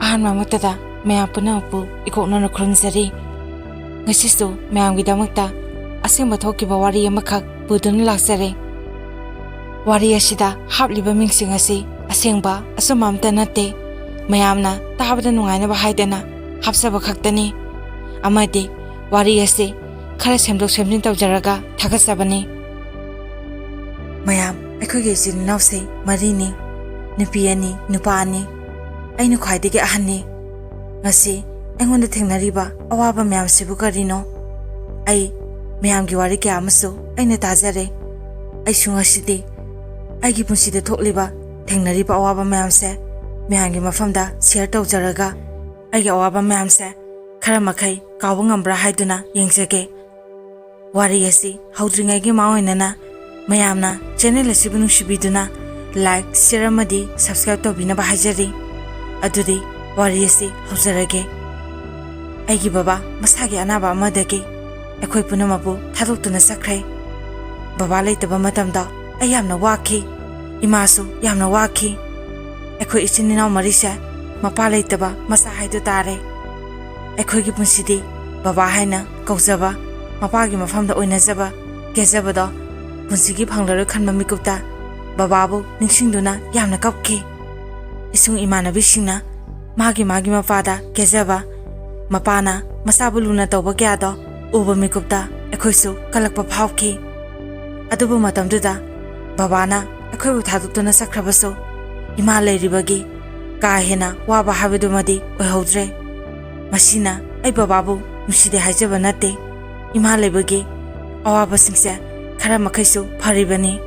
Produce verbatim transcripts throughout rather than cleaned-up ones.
ꯑꯍꯥꯟꯕꯃꯛꯇꯗ ꯃꯌꯥꯝ ꯄꯨꯝꯅꯃꯛꯄꯨ ꯏꯀꯣꯛꯅꯅ ꯈꯨꯔꯨꯝꯖꯔꯤ꯫ ꯉꯁꯤꯁꯨ ꯃꯌꯥꯝꯒꯤꯗꯃꯛꯇ ꯑꯁꯦꯡꯕ ꯊꯣꯛꯈꯤꯕ ꯋꯥꯔꯤ ꯑꯃꯈꯛ ꯄꯨꯗꯨꯅ ꯂꯥꯛꯆꯔꯦ꯫ ꯋꯥꯔꯤ ꯑꯁꯤꯗ ꯍꯥꯞꯂꯤꯕ ꯃꯤꯡꯁꯤꯡ ꯑꯁꯤ ꯑꯁꯦꯡꯕ ꯑꯆꯨꯝꯕ ꯑꯝꯇ ꯅꯠꯇꯦ꯫ ꯃꯌꯥꯝꯅ ꯇꯥꯕꯗ ꯅꯨꯡꯉꯥꯏꯅꯕ ꯍꯥꯏꯗꯅ ꯍꯥꯞꯆꯕ ꯈꯛꯇꯅꯤ꯫ ꯑꯃꯗꯤ ꯋꯥꯔꯤ ꯑꯁꯤ ꯈꯔ ꯁꯦꯝꯗꯣꯛ ꯁꯦꯝꯖꯤꯟ ꯇꯧꯖꯔꯒ ꯊꯥꯒꯠꯆꯕꯅꯤ꯫ ꯃꯌꯥꯝ, ꯑꯩꯈꯣꯏꯒꯤ ꯏꯆꯤꯟ ꯏꯅꯥꯎꯁꯦ ꯃꯔꯤꯅꯤ, ꯅꯨꯄꯤ ꯑꯅꯤ, ꯅꯨꯄꯥ ꯑꯅꯤ꯫ ꯑꯩꯅ ꯈ꯭ꯋꯥꯏꯗꯒꯤ ꯑꯍꯟꯅꯤ꯫ ꯉꯁꯤ ꯑꯩꯉꯣꯟꯗ ꯊꯦꯡꯅꯔꯤꯕ ꯑꯋꯥꯕ ꯃꯌꯥꯝꯁꯤꯕꯨ ꯀꯔꯤꯅꯣ? ꯑꯩ ꯃꯌꯥꯝꯒꯤ ꯋꯥꯔꯤ ꯀꯌꯥ ꯑꯃꯁꯨ ꯑꯩꯅ ꯇꯥꯖꯔꯦ꯫ ꯑꯩꯁꯨ ꯉꯁꯤꯗꯤ ꯑꯩꯒꯤ ꯄꯨꯟꯁꯤꯗ ꯊꯣꯛꯂꯤꯕ, ꯊꯦꯡꯅꯔꯤꯕ ꯑꯋꯥꯕ ꯃꯌꯥꯝꯁꯦ ꯃꯌꯥꯝꯒꯤ ꯃꯐꯝꯗ ꯁꯤꯌꯔ ꯇꯧꯖꯔꯒ ꯑꯩꯒꯤ ꯑꯋꯥꯕ ꯃꯌꯥꯝꯁꯦ ꯈꯔ ꯃꯈꯩ ꯀꯥꯎꯕ ꯉꯝꯕ꯭ꯔꯥ ꯍꯥꯏꯗꯨꯅ ꯌꯦꯡꯖꯒꯦ꯫ ꯋꯥꯔꯤ ꯑꯁꯤ ꯍꯧꯗ꯭ꯔꯤꯉꯩꯒꯤ ꯃꯥꯡꯑꯣꯏꯅꯅ ꯃꯌꯥꯝꯅ ꯆꯦꯅꯦꯜ ꯑꯁꯤꯕꯨ ꯅꯨꯡꯁꯤꯕꯤꯗꯨꯅ ꯂꯥꯏꯛ, ꯁꯤꯌꯔ ꯑꯃꯗꯤ ꯁꯕꯁꯀ꯭ꯔꯥꯏꯕ ꯇꯧꯕꯤꯅꯕ ꯍꯥꯏꯖꯔꯤ꯫ ꯑꯗꯨꯗꯤ ꯋꯥꯔꯤ ꯑꯁꯤ ꯍꯧꯖꯔꯒꯦ꯫ ꯑꯩꯒꯤ ꯕꯕꯥ ꯃꯁꯥꯒꯤ ꯑꯅꯥꯕ ꯑꯃꯗꯒꯤ ꯑꯩꯈꯣꯏ ꯄꯨꯝꯅꯃꯛꯄꯨ ꯊꯥꯗꯣꯛꯇꯨꯅ ꯆꯠꯈ꯭ꯔꯦ꯫ ꯕꯕꯥ ꯂꯩꯇꯕ ꯃꯇꯝꯗ ꯑꯩ ꯌꯥꯝꯅ ꯋꯥꯈꯤ꯫ ꯏꯃꯥꯁꯨ ꯌꯥꯝꯅ ꯋꯥꯈꯤ꯫ ꯑꯩꯈꯣꯏ ꯏꯆꯤꯟ ꯏꯅꯥꯎ ꯃꯔꯤꯁꯦ ꯃꯄꯥ ꯂꯩꯇꯕ ꯃꯆꯥ ꯍꯥꯏꯗꯨ ꯇꯥꯔꯦ꯫ ꯑꯩꯈꯣꯏꯒꯤ ꯄꯨꯟꯁꯤꯗꯤ ꯕꯕꯥ ꯍꯥꯏꯅ ꯀꯧꯖꯕ, ꯃꯄꯥꯒꯤ ꯃꯐꯝꯗ ꯑꯣꯏꯅꯖꯕ, ꯀꯦꯖꯕꯗꯣ ꯄꯨꯟꯁꯤꯒꯤ ꯐꯪꯂꯔꯣꯏ ꯈꯟꯕ ꯃꯤꯀꯨꯞꯇ ꯕꯕꯥꯕꯨ ꯅꯤꯡꯁꯤꯡꯗꯨꯅ ꯌꯥꯝꯅ ꯀꯞꯈꯤ꯫ ꯏꯁꯨꯡ ꯏꯃꯥꯟꯅꯕꯤꯁꯤꯡꯅ ꯃꯥꯒꯤ ꯃꯥꯒꯤ ꯃꯄꯥꯗ ꯀꯦꯖꯕ, ꯃꯄꯥꯅ ꯃꯆꯥꯕꯨ ꯂꯨꯅ ꯇꯧꯕ ꯀꯌꯥꯗꯣ ꯎꯕ ꯃꯤꯀꯨꯞꯇ ꯑꯩꯈꯣꯏꯁꯨ ꯀꯜꯂꯛꯄ ꯐꯥꯎꯈꯤ꯫ ꯑꯗꯨꯕꯨ ꯃꯇꯝꯗꯨꯗ ꯕꯕꯥꯅ ꯑꯩꯈꯣꯏꯕꯨ ꯊꯥꯗꯣꯛꯇꯨꯅ ꯆꯠꯈ꯭ꯔꯕꯁꯨ ꯏꯃꯥ ꯂꯩꯔꯤꯕꯒꯤ ꯀꯥ ꯍꯦꯟꯅ ꯋꯥꯕ ꯍꯥꯏꯕꯗꯨꯃꯗꯤ ꯑꯣꯏꯍꯧꯗ꯭ꯔꯦ꯫ ꯃꯁꯤꯅ ꯑꯩ ꯕꯕꯥꯕꯨ ꯅꯨꯡꯁꯤꯗꯦ ꯍꯥꯏꯖꯕ ꯅꯠꯇꯦ꯫ ꯏꯃꯥ ꯂꯩꯕꯒꯤ ꯑꯋꯥꯕꯁꯤꯡꯁꯦ ꯈꯔ ꯃꯈꯩꯁꯨ ꯐꯔꯤꯕꯅꯤ꯫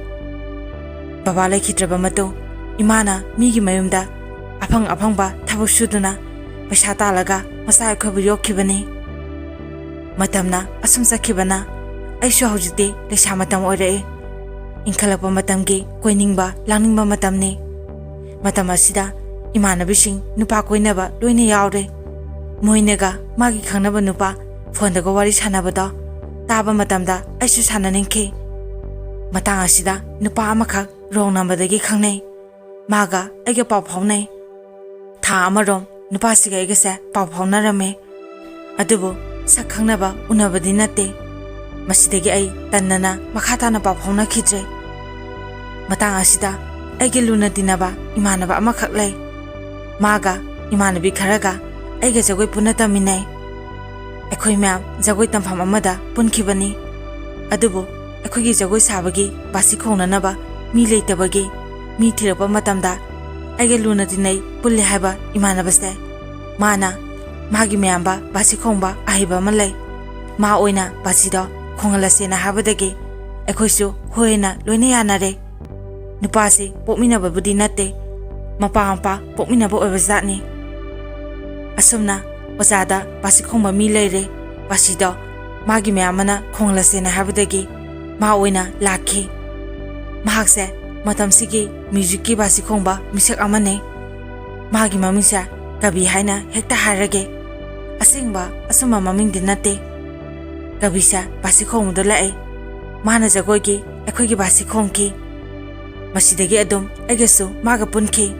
ꯕꯕꯥ ꯂꯩꯈꯤꯗ꯭ꯔꯕ ꯃꯇꯨꯡ ꯏꯃꯥꯅ ꯃꯤꯒꯤ ꯃꯌꯨꯝꯗ ꯑꯐꯪ ꯑꯐꯪꯕ ꯊꯕꯛ ꯁꯨꯗꯨꯅ ꯄꯩꯁꯥ ꯇꯥꯜꯂꯒ ꯃꯆꯥ ꯑꯩꯈꯣꯏꯕꯨ ꯌꯣꯛꯈꯤꯕꯅꯤ꯫ ꯃꯇꯝꯅ ꯑꯁꯨꯝ ꯆꯠꯈꯤꯕꯅ ꯑꯩꯁꯨ ꯍꯧꯖꯤꯛꯇꯤ ꯂꯩꯁꯥ ꯃꯇꯝ ꯑꯣꯏꯔꯛꯏ꯫ ꯏꯟꯈꯠꯂꯛꯄ ꯃꯇꯝꯒꯤ ꯀꯣꯏꯅꯤꯡꯕ ꯂꯥꯡꯅꯤꯡꯕ ꯃꯇꯝꯅꯤ꯫ ꯃꯇꯝ ꯑꯁꯤꯗ ꯏꯃꯥꯟꯅꯕꯤꯁꯤꯡ ꯅꯨꯄꯥ ꯀꯣꯏꯅꯕ ꯂꯣꯏꯅ ꯌꯥꯎꯔꯦ꯫ ꯃꯣꯏꯅꯒ ꯃꯥꯒꯤ ꯈꯪꯅꯕ ꯅꯨꯄꯥ ꯐꯣꯟꯗꯒ ꯋꯥꯔꯤ ꯁꯥꯟꯅꯕꯗꯣ ꯇꯥꯕ ꯃꯇꯝꯗ ꯑꯩꯁꯨ ꯁꯥꯟꯅꯅꯤꯡꯈꯤ꯫ ꯃꯇꯥꯡ ꯑꯁꯤꯗ ꯅꯨꯄꯥ ꯑꯃꯈꯛ ꯔꯣꯡ ꯅꯝꯕꯔꯗꯒꯤ ꯈꯪꯅꯩ꯫ ꯃꯥꯒ ꯑꯩꯒ ꯄꯥꯎ ꯐꯥꯎꯅꯩ꯫ ꯊꯥ ꯑꯃꯔꯣꯝ ꯅꯨꯄꯥꯁꯤꯒ ꯑꯩꯒꯁꯦ ꯄꯥꯎ ꯐꯥꯎꯅꯔꯝꯃꯦ꯫ ꯑꯗꯨꯕꯨ ꯁꯛ ꯈꯪꯅꯕ ꯎꯅꯕꯗꯤ ꯅꯠꯇꯦ꯫ ꯃꯁꯤꯗꯒꯤ ꯑꯩ ꯇꯟꯗꯅ ꯃꯈꯥ ꯇꯥꯅ ꯄꯥꯎ ꯐꯥꯎꯅꯈꯤꯗ꯭ꯔꯦ꯫ ꯃꯇꯥꯡ ꯑꯁꯤꯗ ꯑꯩꯒꯤ ꯂꯨꯅ ꯇꯤꯟꯅꯕ ꯏꯃꯥꯟꯅꯕ ꯑꯃꯈꯛ ꯂꯩ꯫ ꯃꯥꯒ ꯏꯃꯥꯟꯅꯕꯤ ꯈꯔꯒ ꯑꯩꯒ ꯖꯒꯣꯏ ꯄꯨꯟꯅ ꯇꯝꯃꯤꯟꯅꯩ꯫ ꯑꯩꯈꯣꯏ ꯃꯌꯥꯝ ꯖꯒꯣꯏ ꯇꯝꯐꯝ ꯑꯃꯗ ꯄꯨꯟꯈꯤꯕꯅꯤ꯫ ꯑꯗꯨꯕꯨ ꯑꯩꯈꯣꯏꯒꯤ ꯖꯒꯣꯏ ꯁꯥꯕꯒꯤ ꯕꯥꯁꯤ ꯈꯣꯡꯅꯅꯕ ꯃꯤ ꯂꯩꯇꯕꯒꯤ ꯃꯤ ꯊꯤꯔꯛꯄ ꯃꯇꯝꯗ ꯑꯩꯒ ꯂꯨꯅ ꯇꯤꯟꯅꯩ ꯄꯨꯜꯂꯦ ꯍꯥꯏꯕ ꯏꯃꯥꯟꯅꯕꯁꯦ ꯃꯥꯅ ꯃꯥꯒꯤ ꯃꯌꯥꯝꯕ ꯕꯥꯁꯤ ꯈꯣꯡꯕ ꯑꯍꯩꯕ ꯑꯃ ꯂꯩ, ꯃꯥ ꯑꯣꯏꯅ ꯕꯥꯁꯤꯗꯣ ꯈꯣꯡꯍꯜꯂꯁꯦꯅ ꯍꯥꯏꯕꯗꯒꯤ ꯑꯩꯈꯣꯏꯁꯨ ꯍꯣꯏꯅ ꯂꯣꯏꯅ ꯌꯥꯅꯔꯦ꯫ ꯅꯨꯄꯥꯁꯤ ꯄꯣꯛꯃꯤꯟꯅꯕꯕꯨꯗꯤ ꯅꯠꯇꯦ, ꯃꯄꯥ ꯃꯄꯥ ꯄꯣꯛꯃꯤꯟꯅꯕ ꯑꯣꯏꯕ ꯖꯥꯠꯅꯤ꯫ ꯑꯁꯨꯝꯅ ꯑꯣꯖꯥꯗ ꯕꯥꯁꯤ ꯈꯣꯡꯕ ꯃꯤ ꯂꯩꯔꯦ, ꯕꯥꯁꯤꯗꯣ ꯃꯥꯒꯤ ꯃꯌꯥꯝꯕꯅ ꯈꯣꯡꯍꯜꯂꯁꯦꯅ ꯍꯥꯏꯕꯗꯒꯤ ꯃꯥ ꯑꯣꯏꯅ ꯂꯥꯛꯈꯤ꯫ ꯃꯍꯥꯛꯁꯦ ꯃꯇꯝꯁꯤꯒꯤ ꯃ꯭ꯌꯨꯖꯤꯛꯀꯤ ꯕꯥꯁꯤ ꯈꯣꯡꯕ ꯃꯤꯁꯛ ꯑꯃꯅꯤ꯫ ꯃꯥꯒꯤ ꯃꯃꯤꯡꯁꯦ ꯀꯕꯤ ꯍꯥꯏꯅ ꯍꯦꯛꯇ ꯍꯥꯏꯔꯒꯦ꯫ ꯑꯁꯦꯡꯕ ꯑꯆꯨꯝꯕ ꯃꯃꯤꯡꯗꯤ ꯅꯠꯇꯦ꯫ ꯀꯕꯤꯁꯦ ꯕꯥꯁꯤ ꯈꯣꯡꯕꯗ ꯂꯥꯛꯑꯦ꯫ ꯃꯥꯅ ꯖꯒꯣꯏꯒꯤ ꯑꯩꯈꯣꯏꯒꯤ ꯕꯥꯁꯤ ꯈꯣꯡꯈꯤ꯫ ꯃꯁꯤꯗꯒꯤ ꯑꯗꯨꯝ ꯑꯩꯒꯁꯨ ꯃꯥꯒ ꯄꯨꯟꯈꯤ꯫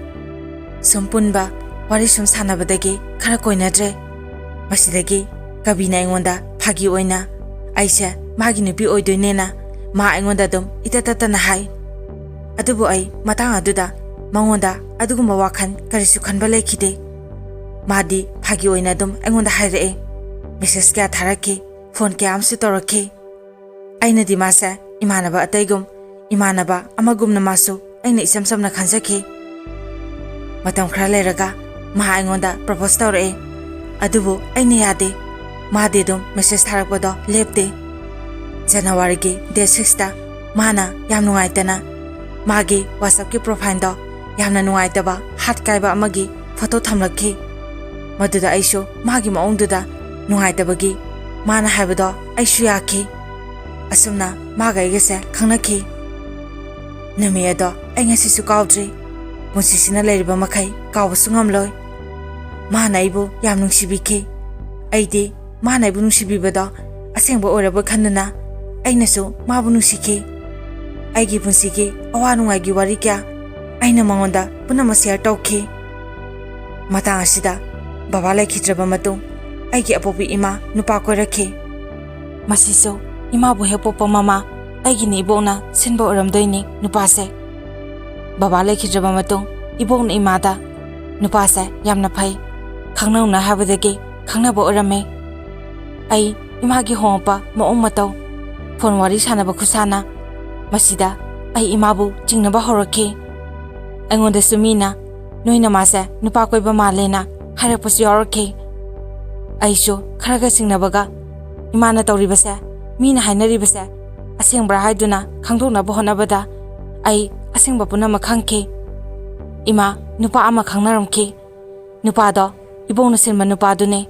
ꯁꯨꯝ ꯄꯨꯟꯕ, ꯋꯥꯔꯤ ꯁꯨꯝ ꯁꯥꯟꯅꯕꯗꯒꯤ ꯈꯔ ꯀꯣꯏꯅꯗ꯭ꯔꯦ꯫ ꯃꯁꯤꯗꯒꯤ ꯀꯕꯤꯅ ꯑꯩꯉꯣꯟꯗ ꯐꯥꯒꯤ ꯑꯣꯏꯅ ꯑꯩꯁꯦ ꯃꯥꯒꯤ ꯅꯨꯄꯤ ꯑꯣꯏꯗꯣꯏꯅꯦꯅ ꯃꯥ ꯑꯩꯉꯣꯟꯗ ꯑꯗꯨꯝ ꯏꯇꯠ ꯇꯠꯇꯅ ꯍꯥꯏ꯫ ꯑꯗꯨꯕꯨ ꯑꯩ ꯃꯇꯥꯡ ꯑꯗꯨꯗ ꯃꯉꯣꯟꯗ ꯑꯗꯨꯒꯨꯝꯕ ꯋꯥꯈꯜ ꯀꯔꯤꯁꯨ ꯈꯟꯕ ꯂꯩꯈꯤꯗꯦ꯫ ꯃꯥꯗꯤ ꯐꯥꯒꯤ ꯑꯣꯏꯅ ꯑꯗꯨꯝ ꯑꯩꯉꯣꯟꯗ ꯍꯥꯏꯔꯛꯑꯦ꯫ ꯃꯦꯁꯦꯖ ꯀꯌꯥ ꯊꯥꯔꯛꯈꯤ, ꯐꯣꯟ ꯀꯌꯥ ꯑꯃꯁꯨ ꯇꯧꯔꯛꯈꯤ꯫ ꯑꯩꯅꯗꯤ ꯃꯥꯁꯦ ꯏꯃꯥꯟꯅꯕ ꯑꯇꯩꯒꯨꯝ, ꯏꯃꯥꯟꯅꯕ ꯑꯃꯒꯨꯝꯅ ꯃꯥꯁꯨ ꯑꯩꯅ ꯏꯆꯝ ꯆꯝꯅ ꯈꯟꯖꯈꯤ꯫ ꯃꯇꯝ ꯈꯔ ꯂꯩꯔꯒ ꯃꯥ ꯑꯩꯉꯣꯟꯗ ꯄ꯭ꯔꯄꯣꯁ ꯇꯧꯔꯛꯑꯦ꯫ ꯑꯗꯨꯕꯨ ꯑꯩꯅ ꯌꯥꯗꯦ꯫ ꯃꯥꯗꯤ ꯑꯗꯨꯝ ꯃꯦꯁꯦꯖ ꯊꯥꯔꯛꯄꯗꯣ ꯂꯦꯞꯇꯦ꯫ ꯖꯅꯋꯥꯔꯤꯒꯤ ꯗꯦꯠ ꯁꯤꯛꯁꯇ ꯃꯥꯅ ꯌꯥꯝ ꯅꯨꯡꯉꯥꯏꯇꯅ ꯃꯥꯒꯤ ꯋꯥꯆꯞꯀꯤ ꯄ꯭ꯔꯣꯐꯥꯏꯜꯗꯣ ꯌꯥꯝꯅ ꯅꯨꯡꯉꯥꯏꯇꯕ ꯍꯥꯠ ꯀꯥꯏꯕ ꯑꯃꯒꯤ ꯐꯣꯇꯣ ꯊꯝꯂꯛꯈꯤ꯫ ꯃꯗꯨꯗ ꯑꯩꯁꯨ ꯃꯥꯒꯤ ꯃꯑꯣꯡꯗꯨꯗ ꯅꯨꯡꯉꯥꯏꯇꯕꯒꯤ ꯃꯥꯅ ꯍꯥꯏꯕꯗꯣ ꯑꯩꯁꯨ ꯌꯥꯈꯤ꯫ ꯑꯁꯨꯝꯅ ꯃꯥꯒ ꯑꯩꯒꯁꯦ ꯈꯪꯅꯈꯤ꯫ ꯅꯨꯃꯤꯠ ꯑꯗꯣ ꯑꯩ ꯉꯁꯤꯁꯨ ꯀꯥꯎꯗ꯭ꯔꯤ꯫ ꯄꯨꯟꯁꯤꯁꯤꯅ ꯂꯩꯔꯤꯕ ꯃꯈꯩ ꯀꯥꯎꯕꯁꯨ ꯉꯝꯂꯣꯏ꯫ ꯃꯥꯅ ꯑꯩꯕꯨ ꯌꯥꯝ ꯅꯨꯡꯁꯤꯕꯤꯈꯤ꯫ ꯑꯩꯗꯤ ꯃꯥꯅ ꯑꯩꯕꯨ ꯅꯨꯡꯁꯤꯕꯤꯕꯗꯣ ꯑꯁꯦꯡꯕ ꯑꯣꯏꯔꯕꯣꯏ ꯈꯟꯗꯨꯅ ꯑꯩꯅꯁꯨ ꯃꯥꯕꯨ ꯅꯨꯡꯁꯤꯈꯤ꯫ ꯑꯩꯒꯤ ꯄꯨꯟꯁꯤꯒꯤ ꯑꯋꯥ ꯅꯨꯡꯉꯥꯏꯒꯤ ꯋꯥꯔꯤ ꯀꯌꯥ ꯑꯩꯅ ꯃꯉꯣꯟꯗ ꯄꯨꯝꯅꯃꯛ ꯁꯤꯌꯔ ꯇꯧꯈꯤ꯫ ꯃꯇꯥꯡ ꯑꯁꯤꯗ ꯕꯕꯥ ꯂꯩꯈꯤꯗ꯭ꯔꯕ ꯃꯇꯨꯡ ꯑꯩꯒꯤ ꯑꯄꯣꯛꯄꯤ ꯏꯃꯥ ꯅꯨꯄꯥ ꯀꯣꯏꯔꯛꯈꯤ꯫ ꯃꯁꯤꯁꯨ ꯏꯃꯥꯕꯨ ꯍꯦꯛ ꯄꯣꯛꯄ ꯃꯃꯥ ꯑꯩꯒꯤꯅꯤ ꯏꯕꯣꯛꯅ ꯁꯤꯟꯕ ꯑꯣꯏꯔꯝꯗꯣꯏꯅꯤ ꯅꯨꯄꯥꯁꯦ꯫ ꯕꯕꯥ ꯂꯩꯈꯤꯗ꯭ꯔꯕ ꯃꯇꯨꯡ ꯏꯕꯣꯛꯅ ꯏꯃꯥꯗ, "ꯅꯨꯄꯥꯁꯦ ꯌꯥꯝꯅ ꯐꯩ, ꯈꯪꯅꯧꯅ" ꯍꯥꯏꯕꯗꯒꯤ ꯈꯪꯅꯕ ꯑꯣꯏꯔꯝꯃꯦ꯫ ꯑꯩ ꯏꯃꯥꯒꯤ ꯍꯣꯡꯉꯛꯄ ꯃꯑꯣꯡ ꯃꯇꯧ, ꯐꯣꯟ ꯋꯥꯔꯤ ꯁꯥꯟꯅꯕ ꯈꯨꯁꯥꯟꯅ, ꯃꯁꯤꯗ ꯑꯩ ꯏꯃꯥꯕꯨ ꯆꯤꯡꯅꯕ ꯍꯧꯔꯛꯈꯤ꯫ ꯑꯩꯉꯣꯟꯗꯁꯨ ꯃꯤꯅ, "ꯅꯣꯏ ꯅꯃꯥꯁꯦ ꯅꯨꯄꯥ ꯀꯣꯏꯕ ꯃꯥꯜꯂꯦꯅ" ꯍꯥꯏꯔꯛꯄꯁꯨ ꯌꯥꯎꯔꯛꯈꯤ꯫ ꯑꯩꯁꯨ ꯈꯔꯒ ꯆꯤꯡꯅꯕꯒ, ꯏꯃꯥꯅ ꯇꯧꯔꯤꯕꯁꯦ, ꯃꯤꯅ ꯍꯥꯏꯅꯔꯤꯕꯁꯦ ꯑꯁꯦꯡꯕ꯭ꯔꯥ ꯍꯥꯏꯗꯨꯅ ꯈꯪꯗꯣꯛꯅꯕ ꯍꯣꯠꯅꯕꯗ ꯑꯩ ꯑꯁꯦꯡꯕ ꯄꯨꯝꯅꯃꯛ ꯈꯪꯈꯤ꯫ ꯏꯃꯥ ꯅꯨꯄꯥ ꯑꯃ ꯈꯪꯅꯔꯝꯈꯤ꯫ ꯅꯨꯄꯥꯗꯣ ꯏꯕꯣꯛꯅ ꯁꯤꯟꯕ ꯅꯨꯄꯥꯗꯨꯅꯤ꯫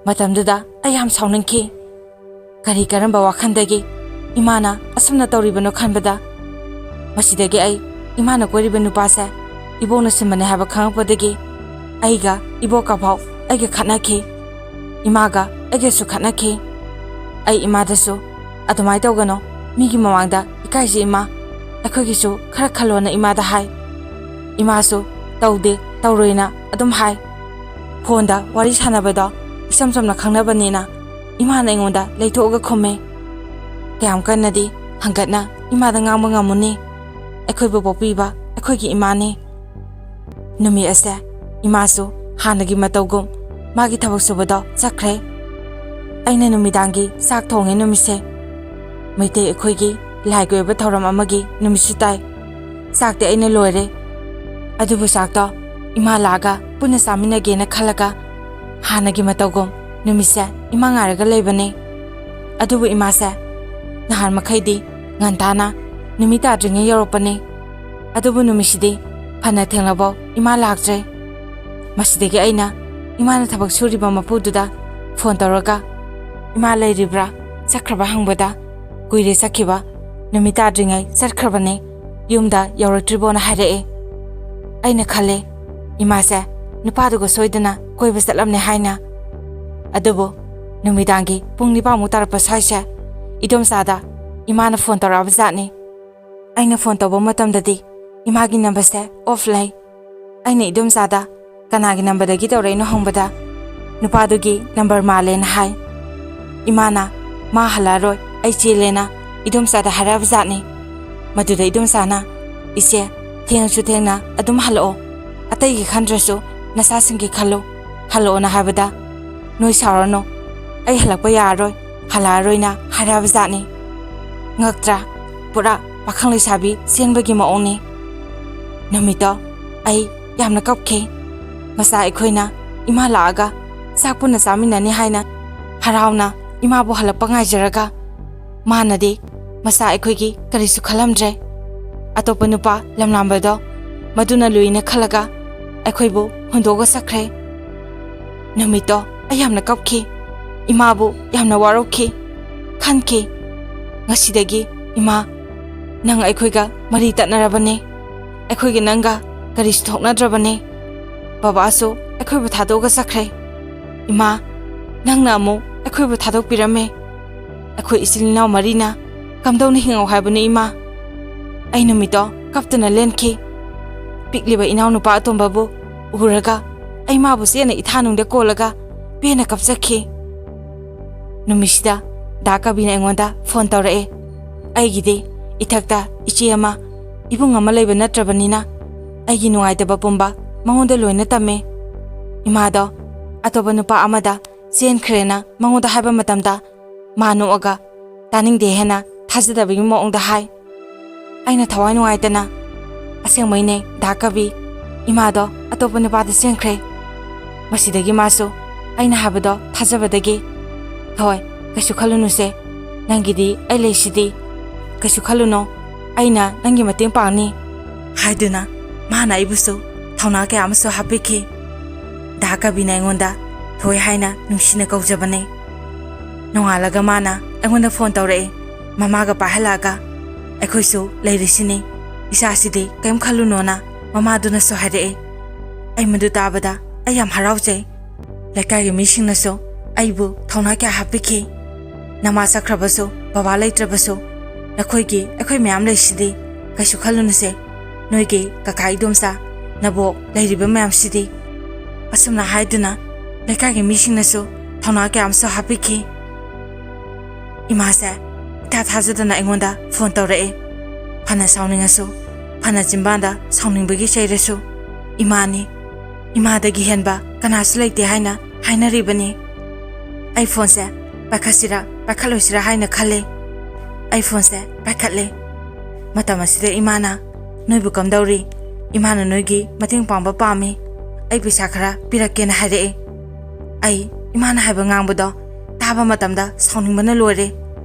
ꯃꯇꯝꯗꯨꯗ ꯑꯩ ꯌꯥꯝ ꯁꯥꯎꯅꯤꯡꯈꯤ꯫ ꯀꯔꯤ ꯀꯔꯝꯕ ꯋꯥꯈꯜꯗꯒꯤ ꯏꯃꯥꯅ ꯑꯁꯨꯝꯅ ꯇꯧꯔꯤꯕꯅꯣ ꯈꯟꯕꯗ, ꯃꯁꯤꯗꯒꯤ ꯑꯩ ꯏꯃꯥꯅ ꯀꯣꯏꯔꯤꯕ ꯅꯨꯄꯥꯁꯦ ꯏꯕꯣꯛꯅ ꯁꯤꯟꯕꯅꯦ ꯍꯥꯏꯕ ꯈꯪꯉꯛꯄꯗꯒꯤ ꯑꯩꯒ ꯏꯕꯣꯛꯀ ꯐꯥꯎ ꯑꯩꯒ ꯈꯠꯅꯈꯤ꯫ ꯏꯃꯥꯒ ꯑꯩꯒꯁꯨ ꯈꯠꯅꯈꯤ꯫ ꯑꯩ ꯏꯃꯥꯗꯁꯨ, "ꯑꯗꯨꯃꯥꯏꯅ ꯇꯧꯒꯅꯣ, ꯃꯤꯒꯤ ꯃꯃꯥꯡꯗ ꯏꯀꯥꯏꯁꯤ ꯏꯃꯥ, ꯑꯩꯈꯣꯏꯒꯤꯁꯨ ꯈꯔ ꯈꯜꯂꯣꯅ" ꯏꯃꯥꯗ ꯍꯥꯏ꯫ ꯏꯃꯥꯁꯨ, "ꯇꯧꯗꯦ, ꯇꯧꯔꯣꯏꯅ" ꯑꯗꯨꯝ ꯍꯥꯏ꯫ ꯐꯣꯟꯗ ꯋꯥꯔꯤ ꯁꯥꯟꯅꯕꯗꯣ ꯏꯁꯝ ꯁꯝꯅ ꯈꯪꯅꯕꯅꯤꯅ ꯏꯃꯥꯅ ꯑꯩꯉꯣꯟꯗ ꯂꯩꯊꯣꯛꯑꯒ ꯈꯨꯝꯃꯦ꯫ ꯀꯌꯥꯝ ꯀꯟꯅꯗꯤ ꯍꯪꯒꯠꯅ ꯏꯃꯥꯗ ꯉꯥꯡꯕ ꯉꯝꯃꯨꯅꯤ? ꯑꯩꯈꯣꯏꯕꯨ ꯄꯣꯛꯄꯤꯕ ꯑꯩꯈꯣꯏꯒꯤ ꯏꯃꯥꯅꯤ꯫ ꯅꯨꯃꯤꯠ ꯑꯁꯦ ꯏꯃꯥꯁꯨ ꯍꯥꯟꯅꯒꯤ ꯃꯇꯧꯒꯨꯝ ꯃꯥꯒꯤ ꯊꯕꯛ ꯁꯨꯕꯗꯣ ꯆꯠꯈ꯭ꯔꯦ꯫ ꯑꯩꯅ ꯅꯨꯃꯤꯗꯥꯡꯒꯤ ꯆꯥꯛ ꯊꯣꯡꯉꯦ ꯅꯨꯃꯤꯠꯁꯦ꯫ ꯃꯩꯇꯩ ꯑꯩꯈꯣꯏꯒꯤ ꯂꯥꯏꯒꯤ ꯑꯣꯏꯕ ꯊꯧꯔꯝ ꯑꯃꯒꯤ ꯅꯨꯃꯤꯠꯁꯨ ꯇꯥꯏ꯫ ꯆꯥꯛꯇꯤ ꯑꯩꯅ ꯂꯣꯏꯔꯦ꯫ ꯑꯗꯨꯕꯨ ꯆꯥꯛꯇꯣ ꯏꯃꯥ ꯂꯥꯛꯑꯒ ꯄꯨꯟꯅ ꯆꯥꯃꯤꯟꯅꯒꯦꯅ ꯈꯜꯂꯒ ꯍꯥꯟꯅꯒꯤ ꯃꯇꯧꯒꯨꯝ ꯅꯨꯃꯤꯠꯁꯦ ꯏꯃꯥ ꯉꯥꯏꯔꯒ ꯂꯩꯕꯅꯦ꯫ ꯑꯗꯨꯕꯨ ꯏꯃꯥꯁꯦ ꯅꯍꯥꯟ ꯃꯈꯩꯗꯤ ꯉꯟꯇꯥꯅ ꯅꯨꯃꯤꯠ ꯇꯥꯗ꯭ꯔꯤꯉꯩ ꯌꯧꯔꯛꯄꯅꯦ꯫ ꯑꯗꯨꯕꯨ ꯅꯨꯃꯤꯠꯁꯤꯗꯤ ꯐꯅ ꯊꯦꯡꯂꯐꯥꯎ ꯏꯃꯥ ꯂꯥꯛꯇ꯭ꯔꯦ꯫ ꯃꯁꯤꯗꯒꯤ ꯑꯩꯅ ꯏꯃꯥꯅ ꯊꯕꯛ ꯁꯨꯔꯤꯕ ꯃꯄꯨꯗꯨꯗ ꯐꯣꯟ ꯇꯧꯔꯒ, "ꯏꯃꯥ ꯂꯩꯔꯤꯕ꯭ꯔꯥ? ꯆꯠꯈ꯭ꯔꯕ?" ꯍꯪꯕꯗ, "ꯀꯨꯏꯔꯦ ꯆꯠꯈꯤꯕ, ꯅꯨꯃꯤꯠ ꯇꯥꯗ꯭ꯔꯤꯉꯩ ꯆꯠꯈ꯭ꯔꯕꯅꯦ, ꯌꯨꯝꯗ ꯌꯧꯔꯛꯇ꯭ꯔꯤꯕꯣꯅ" ꯍꯥꯏꯔꯛꯑꯦ꯫ ꯑꯩꯅ ꯈꯜꯂꯦ, ꯏꯃꯥꯁꯦ ꯅꯨꯄꯥꯗꯨꯒ ꯁꯣꯏꯗꯅ ꯀꯣꯏꯕ ꯆꯠꯂꯝꯅꯦ ꯍꯥꯏꯅ꯫ ꯑꯗꯨꯕꯨ ꯅꯨꯃꯤꯗꯥꯡꯒꯤ ꯄꯨꯡ ꯅꯤꯄꯥꯟꯃꯨꯛ ꯇꯥꯔꯛꯄ ꯁ꯭ꯋꯥꯏꯁꯦ ꯏꯗꯣꯝꯆꯥꯗ ꯏꯃꯥꯅ ꯐꯣꯟ ꯇꯧꯔꯛꯑꯕ ꯖꯥꯠꯅꯤ꯫ ꯑꯩꯅ ꯐꯣꯟ ꯇꯧꯕ ꯃꯇꯝꯗꯗꯤ ꯏꯃꯥꯒꯤ ꯅꯝꯕꯔꯁꯦ ꯑꯣꯐ ꯂꯩ꯫ ꯑꯩꯅ ꯏꯗꯣꯝꯆꯥꯗ, "ꯀꯅꯥꯒꯤ ꯅꯝꯕꯔꯗꯒꯤ ꯇꯧꯔꯛꯏꯅꯣ?" ꯍꯪꯕꯗ, ꯅꯨꯄꯥꯗꯨꯒꯤ ꯅꯝꯕꯔ ꯃꯥꯜꯂꯦꯅ ꯍꯥꯏ꯫ ꯏꯃꯥꯅ, "ꯃꯥ ꯍꯜꯂꯛꯑꯔꯣꯏ, ꯑꯩ ꯆꯦꯜꯂꯦꯅ" ꯏꯗꯣꯝꯆꯥꯗ ꯍꯥꯏꯔꯛꯑꯕꯖꯥꯠꯅꯤ꯫ ꯃꯗꯨꯗ ꯏꯗꯣꯝꯆꯥꯅ, "ꯏꯆꯦ, ꯊꯦꯡꯉꯁꯨ ꯊꯦꯡꯅ ꯑꯗꯨꯝ ꯍꯜꯂꯛꯑꯣ, ꯑꯇꯩꯒꯤ ꯈꯟꯗ꯭ꯔꯁꯨ ꯅꯆꯥꯁꯤꯡꯒꯤ ꯈꯜꯂꯨ, ꯍꯜꯂꯛꯑꯣꯅ" ꯍꯥꯏꯕꯗ, "ꯅꯣꯏ ꯁꯥꯎꯔꯅꯨ, ꯑꯩ ꯍꯜꯂꯛꯄ ꯌꯥꯔꯔꯣꯏ, ꯍꯜꯂꯛꯑꯔꯣꯏꯅ" ꯍꯥꯏꯔꯛꯑꯕꯖꯥꯠꯅꯤ꯫ ꯉꯛꯇ꯭ꯔꯥ? ꯄꯨꯔꯥ ꯄꯥꯈꯪ ꯂꯩꯁꯥꯕꯤ ꯆꯦꯟꯕꯒꯤ ꯃꯑꯣꯡꯅꯤ꯫ ꯅꯨꯃꯤꯠꯇꯣ ꯑꯩ ꯌꯥꯝꯅ ꯀꯞꯈꯤ꯫ ꯃꯆꯥ ꯑꯩꯈꯣꯏꯅ ꯏꯃꯥ ꯂꯥꯛꯑꯒ ꯆꯥꯛ ꯄꯨꯟꯅ ꯆꯥꯃꯤꯟꯅꯅꯤ ꯍꯥꯏꯅ ꯍꯔꯥꯎꯅ ꯏꯃꯥꯕꯨ ꯍꯜꯂꯛꯄ ꯉꯥꯏꯖꯔꯒ, ꯃꯥꯅꯗꯤ ꯃꯆꯥ ꯑꯩꯈꯣꯏꯒꯤ ꯀꯔꯤꯁꯨ ꯈꯜꯂꯝꯗ꯭ꯔꯦ꯫ ꯑꯇꯣꯞꯄ ꯅꯨꯄꯥ ꯂꯝꯂꯥꯝꯕꯗꯣ ꯃꯗꯨꯅ ꯂꯨꯏꯅ ꯈꯜꯂꯒ ꯑꯩꯈꯣꯏꯕꯨ ꯍꯨꯟꯗꯣꯛꯑꯒ ꯆꯠꯈ꯭ꯔꯦ꯫ ꯅꯨꯃꯤꯠꯇꯣ ꯑꯩ ꯌꯥꯝꯅ ꯀꯞꯈꯤ, ꯏꯃꯥꯕꯨ ꯌꯥꯝꯅ ꯋꯥꯔꯧꯈꯤ, ꯈꯟꯈꯤ꯫ ꯉꯁꯤꯗꯒꯤ ꯏꯃꯥ, ꯅꯪ ꯑꯩꯈꯣꯏꯒ ꯃꯔꯤ ꯇꯠꯅꯔꯕꯅꯦ꯫ ꯑꯩꯈꯣꯏꯒ ꯅꯪꯒ ꯀꯔꯤꯁꯨ ꯊꯣꯛꯅꯗ꯭ꯔꯕꯅꯦ꯫ ꯕꯕꯥꯁꯨ ꯑꯩꯈꯣꯏꯕꯨ ꯊꯥꯗꯣꯛꯑꯒ ꯆꯠꯈ꯭ꯔꯦ꯫ ꯏꯃꯥ, ꯅꯪꯅ ꯑꯃꯨꯛ ꯑꯩꯈꯣꯏꯕꯨ ꯊꯥꯗꯣꯛꯄꯤꯔꯝꯃꯦ꯫ ꯑꯩꯈꯣꯏ ꯏꯆꯤꯜ ꯏꯅꯥꯎ ꯃꯔꯤꯅ ꯀꯝꯗꯧꯅ ꯍꯤꯡꯉꯧ ꯍꯥꯏꯕꯅꯣ, ꯏꯃꯥ? ꯑꯩ ꯅꯨꯃꯤꯠꯇꯣ ꯀꯞꯇꯨꯅ ꯂꯦꯟꯈꯤ꯫ ꯄꯤꯛꯂꯤꯕ ꯏꯅꯥꯎꯅꯨꯄꯥ ꯑꯇꯣꯝꯕꯕꯨ ꯎꯔꯒ ꯑꯩ ꯃꯥꯕꯨ ꯆꯦꯠꯅ ꯏꯊꯥꯅꯨꯡꯗ ꯀꯣꯜꯂꯒ ꯄꯦꯟꯅ ꯀꯞꯆꯈꯤ꯫ ꯅꯨꯃꯤꯠꯁꯤꯗ ꯗꯥ ꯀꯕꯤꯅ ꯑꯩꯉꯣꯟꯗ ꯐꯣꯟ ꯇꯧꯔꯛꯑꯦ꯫ ꯑꯩꯒꯤꯗꯤ ꯏꯊꯛꯇ ꯏꯆꯦ ꯑꯃ, ꯏꯕꯨꯡ ꯑꯃ ꯂꯩꯕ ꯅꯠꯇ꯭ꯔꯕꯅꯤꯅ ꯑꯩꯒꯤ ꯅꯨꯡꯉꯥꯏꯇꯕ ꯄꯨꯝꯕ ꯃꯉꯣꯟꯗ ꯂꯣꯏꯅ ꯇꯝꯃꯦ꯫ ꯏꯃꯥꯗꯣ ꯑꯇꯣꯞꯄ ꯅꯨꯄꯥ ꯑꯃꯗ ꯆꯦꯟꯈ꯭ꯔꯦꯅ ꯃꯉꯣꯟꯗ ꯍꯥꯏꯕ ꯃꯇꯝꯗ ꯃꯥ ꯅꯣꯛꯑꯒ ꯇꯥꯅꯤꯡꯗꯦ ꯍꯦꯟꯅ ꯊꯥꯖꯗꯕꯒꯤ ꯃꯑꯣꯡꯗ ꯍꯥꯏ꯫ ꯑꯩꯅ ꯊꯋꯥꯏ ꯅꯨꯡꯉꯥꯏꯇꯅ, "ꯑꯁꯦꯡꯕꯩꯅꯦ ꯗꯥ ꯀꯕꯤ, ꯏꯃꯥꯗꯣ ꯑꯇꯣꯞꯄ ꯅꯨꯄꯥꯗ ꯆꯦꯟꯈ꯭ꯔꯦ꯫ ꯃꯁꯤꯗꯒꯤ ꯃꯥꯁꯨ ꯑꯩꯅ ꯍꯥꯏꯕꯗꯣ ꯊꯥꯖꯕꯗꯒꯤ, ꯊꯣꯏ, ꯀꯩꯁꯨ ꯈꯜꯂꯨꯅꯨꯁꯦ, ꯅꯪꯒꯤꯗꯤ ꯑꯩ ꯂꯩꯁꯤꯗꯤ, ꯀꯩꯁꯨ ꯈꯜꯂꯨꯅꯣ, ꯑꯩꯅ ꯅꯪꯒꯤ ꯃꯇꯦꯡ ꯄꯥꯡꯅꯤ" ꯍꯥꯏꯗꯨꯅ ꯃꯥꯅ ꯑꯩꯕꯨꯁꯨ ꯊꯧꯅꯥ ꯀꯌꯥ ꯑꯃꯁꯨ ꯍꯥꯞꯄꯤꯈꯤ꯫ ꯗꯥ ꯀꯕꯤꯅ ꯑꯩꯉꯣꯟꯗ ꯊꯣꯏ ꯍꯥꯏꯅ ꯅꯨꯡꯁꯤꯅ ꯀꯧꯖꯕꯅꯦ꯫ ꯅꯣꯡꯉꯥꯜꯂꯒ ꯃꯥꯅ ꯑꯩꯉꯣꯟꯗ ꯐꯣꯟ ꯇꯧꯔꯛꯑꯦ, ꯃꯃꯥꯒ ꯄꯥꯏꯍꯜꯂꯛꯑꯒ, "ꯑꯩꯈꯣꯏꯁꯨ ꯂꯩꯔꯤꯁꯤꯅꯤ, ꯏꯆꯥꯁꯤꯗꯤ ꯀꯔꯤꯝ ꯈꯜꯂꯨꯅꯣꯅ" ꯃꯃꯥꯗꯨꯅꯁꯨ ꯍꯥꯏꯔꯛꯑꯦ꯫ ꯑꯩ ꯃꯗꯨ ꯇꯥꯕꯗ ꯑꯩ ꯌꯥꯝ ꯍꯔꯥꯎꯖꯩ꯫ ꯂꯩꯀꯥꯏꯒꯤ ꯃꯤꯁꯤꯡꯅꯁꯨ ꯑꯩꯕꯨ ꯊꯧꯅꯥ ꯀꯌꯥ ꯍꯥꯞꯄꯤꯈꯤ꯫ "ꯅꯃꯥ ꯆꯠꯈ꯭ꯔꯕꯁꯨ, ꯕꯕꯥ ꯂꯩꯇ꯭ꯔꯕꯁꯨ, ꯅꯈꯣꯏꯒꯤ ꯑꯩꯈꯣꯏ ꯃꯌꯥꯝ ꯂꯩꯁꯤꯗꯤ, ꯀꯩꯁꯨ ꯈꯜꯂꯨꯅꯨꯁꯦ꯫ ꯅꯣꯏꯒꯤ ꯀꯀꯥ, ꯏꯗꯣꯝꯆꯥ, ꯅꯕꯣꯛ ꯂꯩꯔꯤꯕ ꯃꯌꯥꯝꯁꯤꯗꯤ" ꯑꯁꯨꯝꯅ ꯍꯥꯏꯗꯨꯅ ꯂꯩꯀꯥꯏꯒꯤ ꯃꯤꯁꯤꯡꯅꯁꯨ ꯊꯧꯅꯥ ꯀꯌꯥ ꯑꯃꯁꯨ ꯍꯥꯞꯄꯤꯈꯤ꯫ ꯏꯃꯥꯁꯦ ꯏꯊꯥ ꯊꯥꯖꯗꯅ ꯑꯩꯉꯣꯟꯗ ꯐꯣꯟ ꯇꯧꯔꯛꯑꯦ꯫ ꯐꯅ ꯁꯥꯎꯅꯤꯡꯉꯁꯨ, ꯐꯅ ꯆꯤꯟꯕꯥꯟꯗ ꯁꯥꯎꯅꯤꯡꯕꯒꯤ ꯆꯩꯔꯁꯨ, ꯏꯃꯥꯅꯤ, ꯏꯃꯥꯗꯒꯤ ꯍꯦꯟꯕ ꯀꯅꯥꯁꯨ ꯂꯩꯇꯦ ꯍꯥꯏꯅ ꯍꯥꯏꯅꯔꯤꯕꯅꯤ꯫ ꯑꯩ ꯐꯣꯟꯁꯦ ꯄꯥꯏꯈꯠꯁꯤꯔꯥ ꯄꯥꯏꯈꯠꯂꯣꯏꯁꯤꯔꯥ ꯍꯥꯏꯅ ꯈꯜꯂꯦ꯫ ꯑꯩ ꯐꯣꯟꯁꯦ ꯄꯥꯏꯈꯠꯂꯦ꯫ ꯃꯇꯝ ꯑꯁꯤꯗ ꯏꯃꯥꯅ, "ꯅꯣꯏꯕꯨ ꯀꯝꯗꯧꯔꯤ? ꯏꯃꯥꯅ ꯅꯣꯏꯒꯤ ꯃꯇꯦꯡ ꯄꯥꯡꯕ ꯄꯥꯝꯃꯤ꯫ ꯑꯩ ꯄꯩꯁꯥ ꯈꯔ ꯄꯤꯔꯛꯀꯦꯅ" ꯍꯥꯏꯔꯛꯑꯦ꯫ ꯑꯩ ꯏꯃꯥꯅ ꯍꯥꯏꯕ ꯉꯥꯡꯕꯗꯣ ꯇꯥꯕ ꯃꯇꯝꯗ ꯁꯥꯎꯅꯤꯡꯕꯅ ꯂꯣꯏꯔꯦ꯫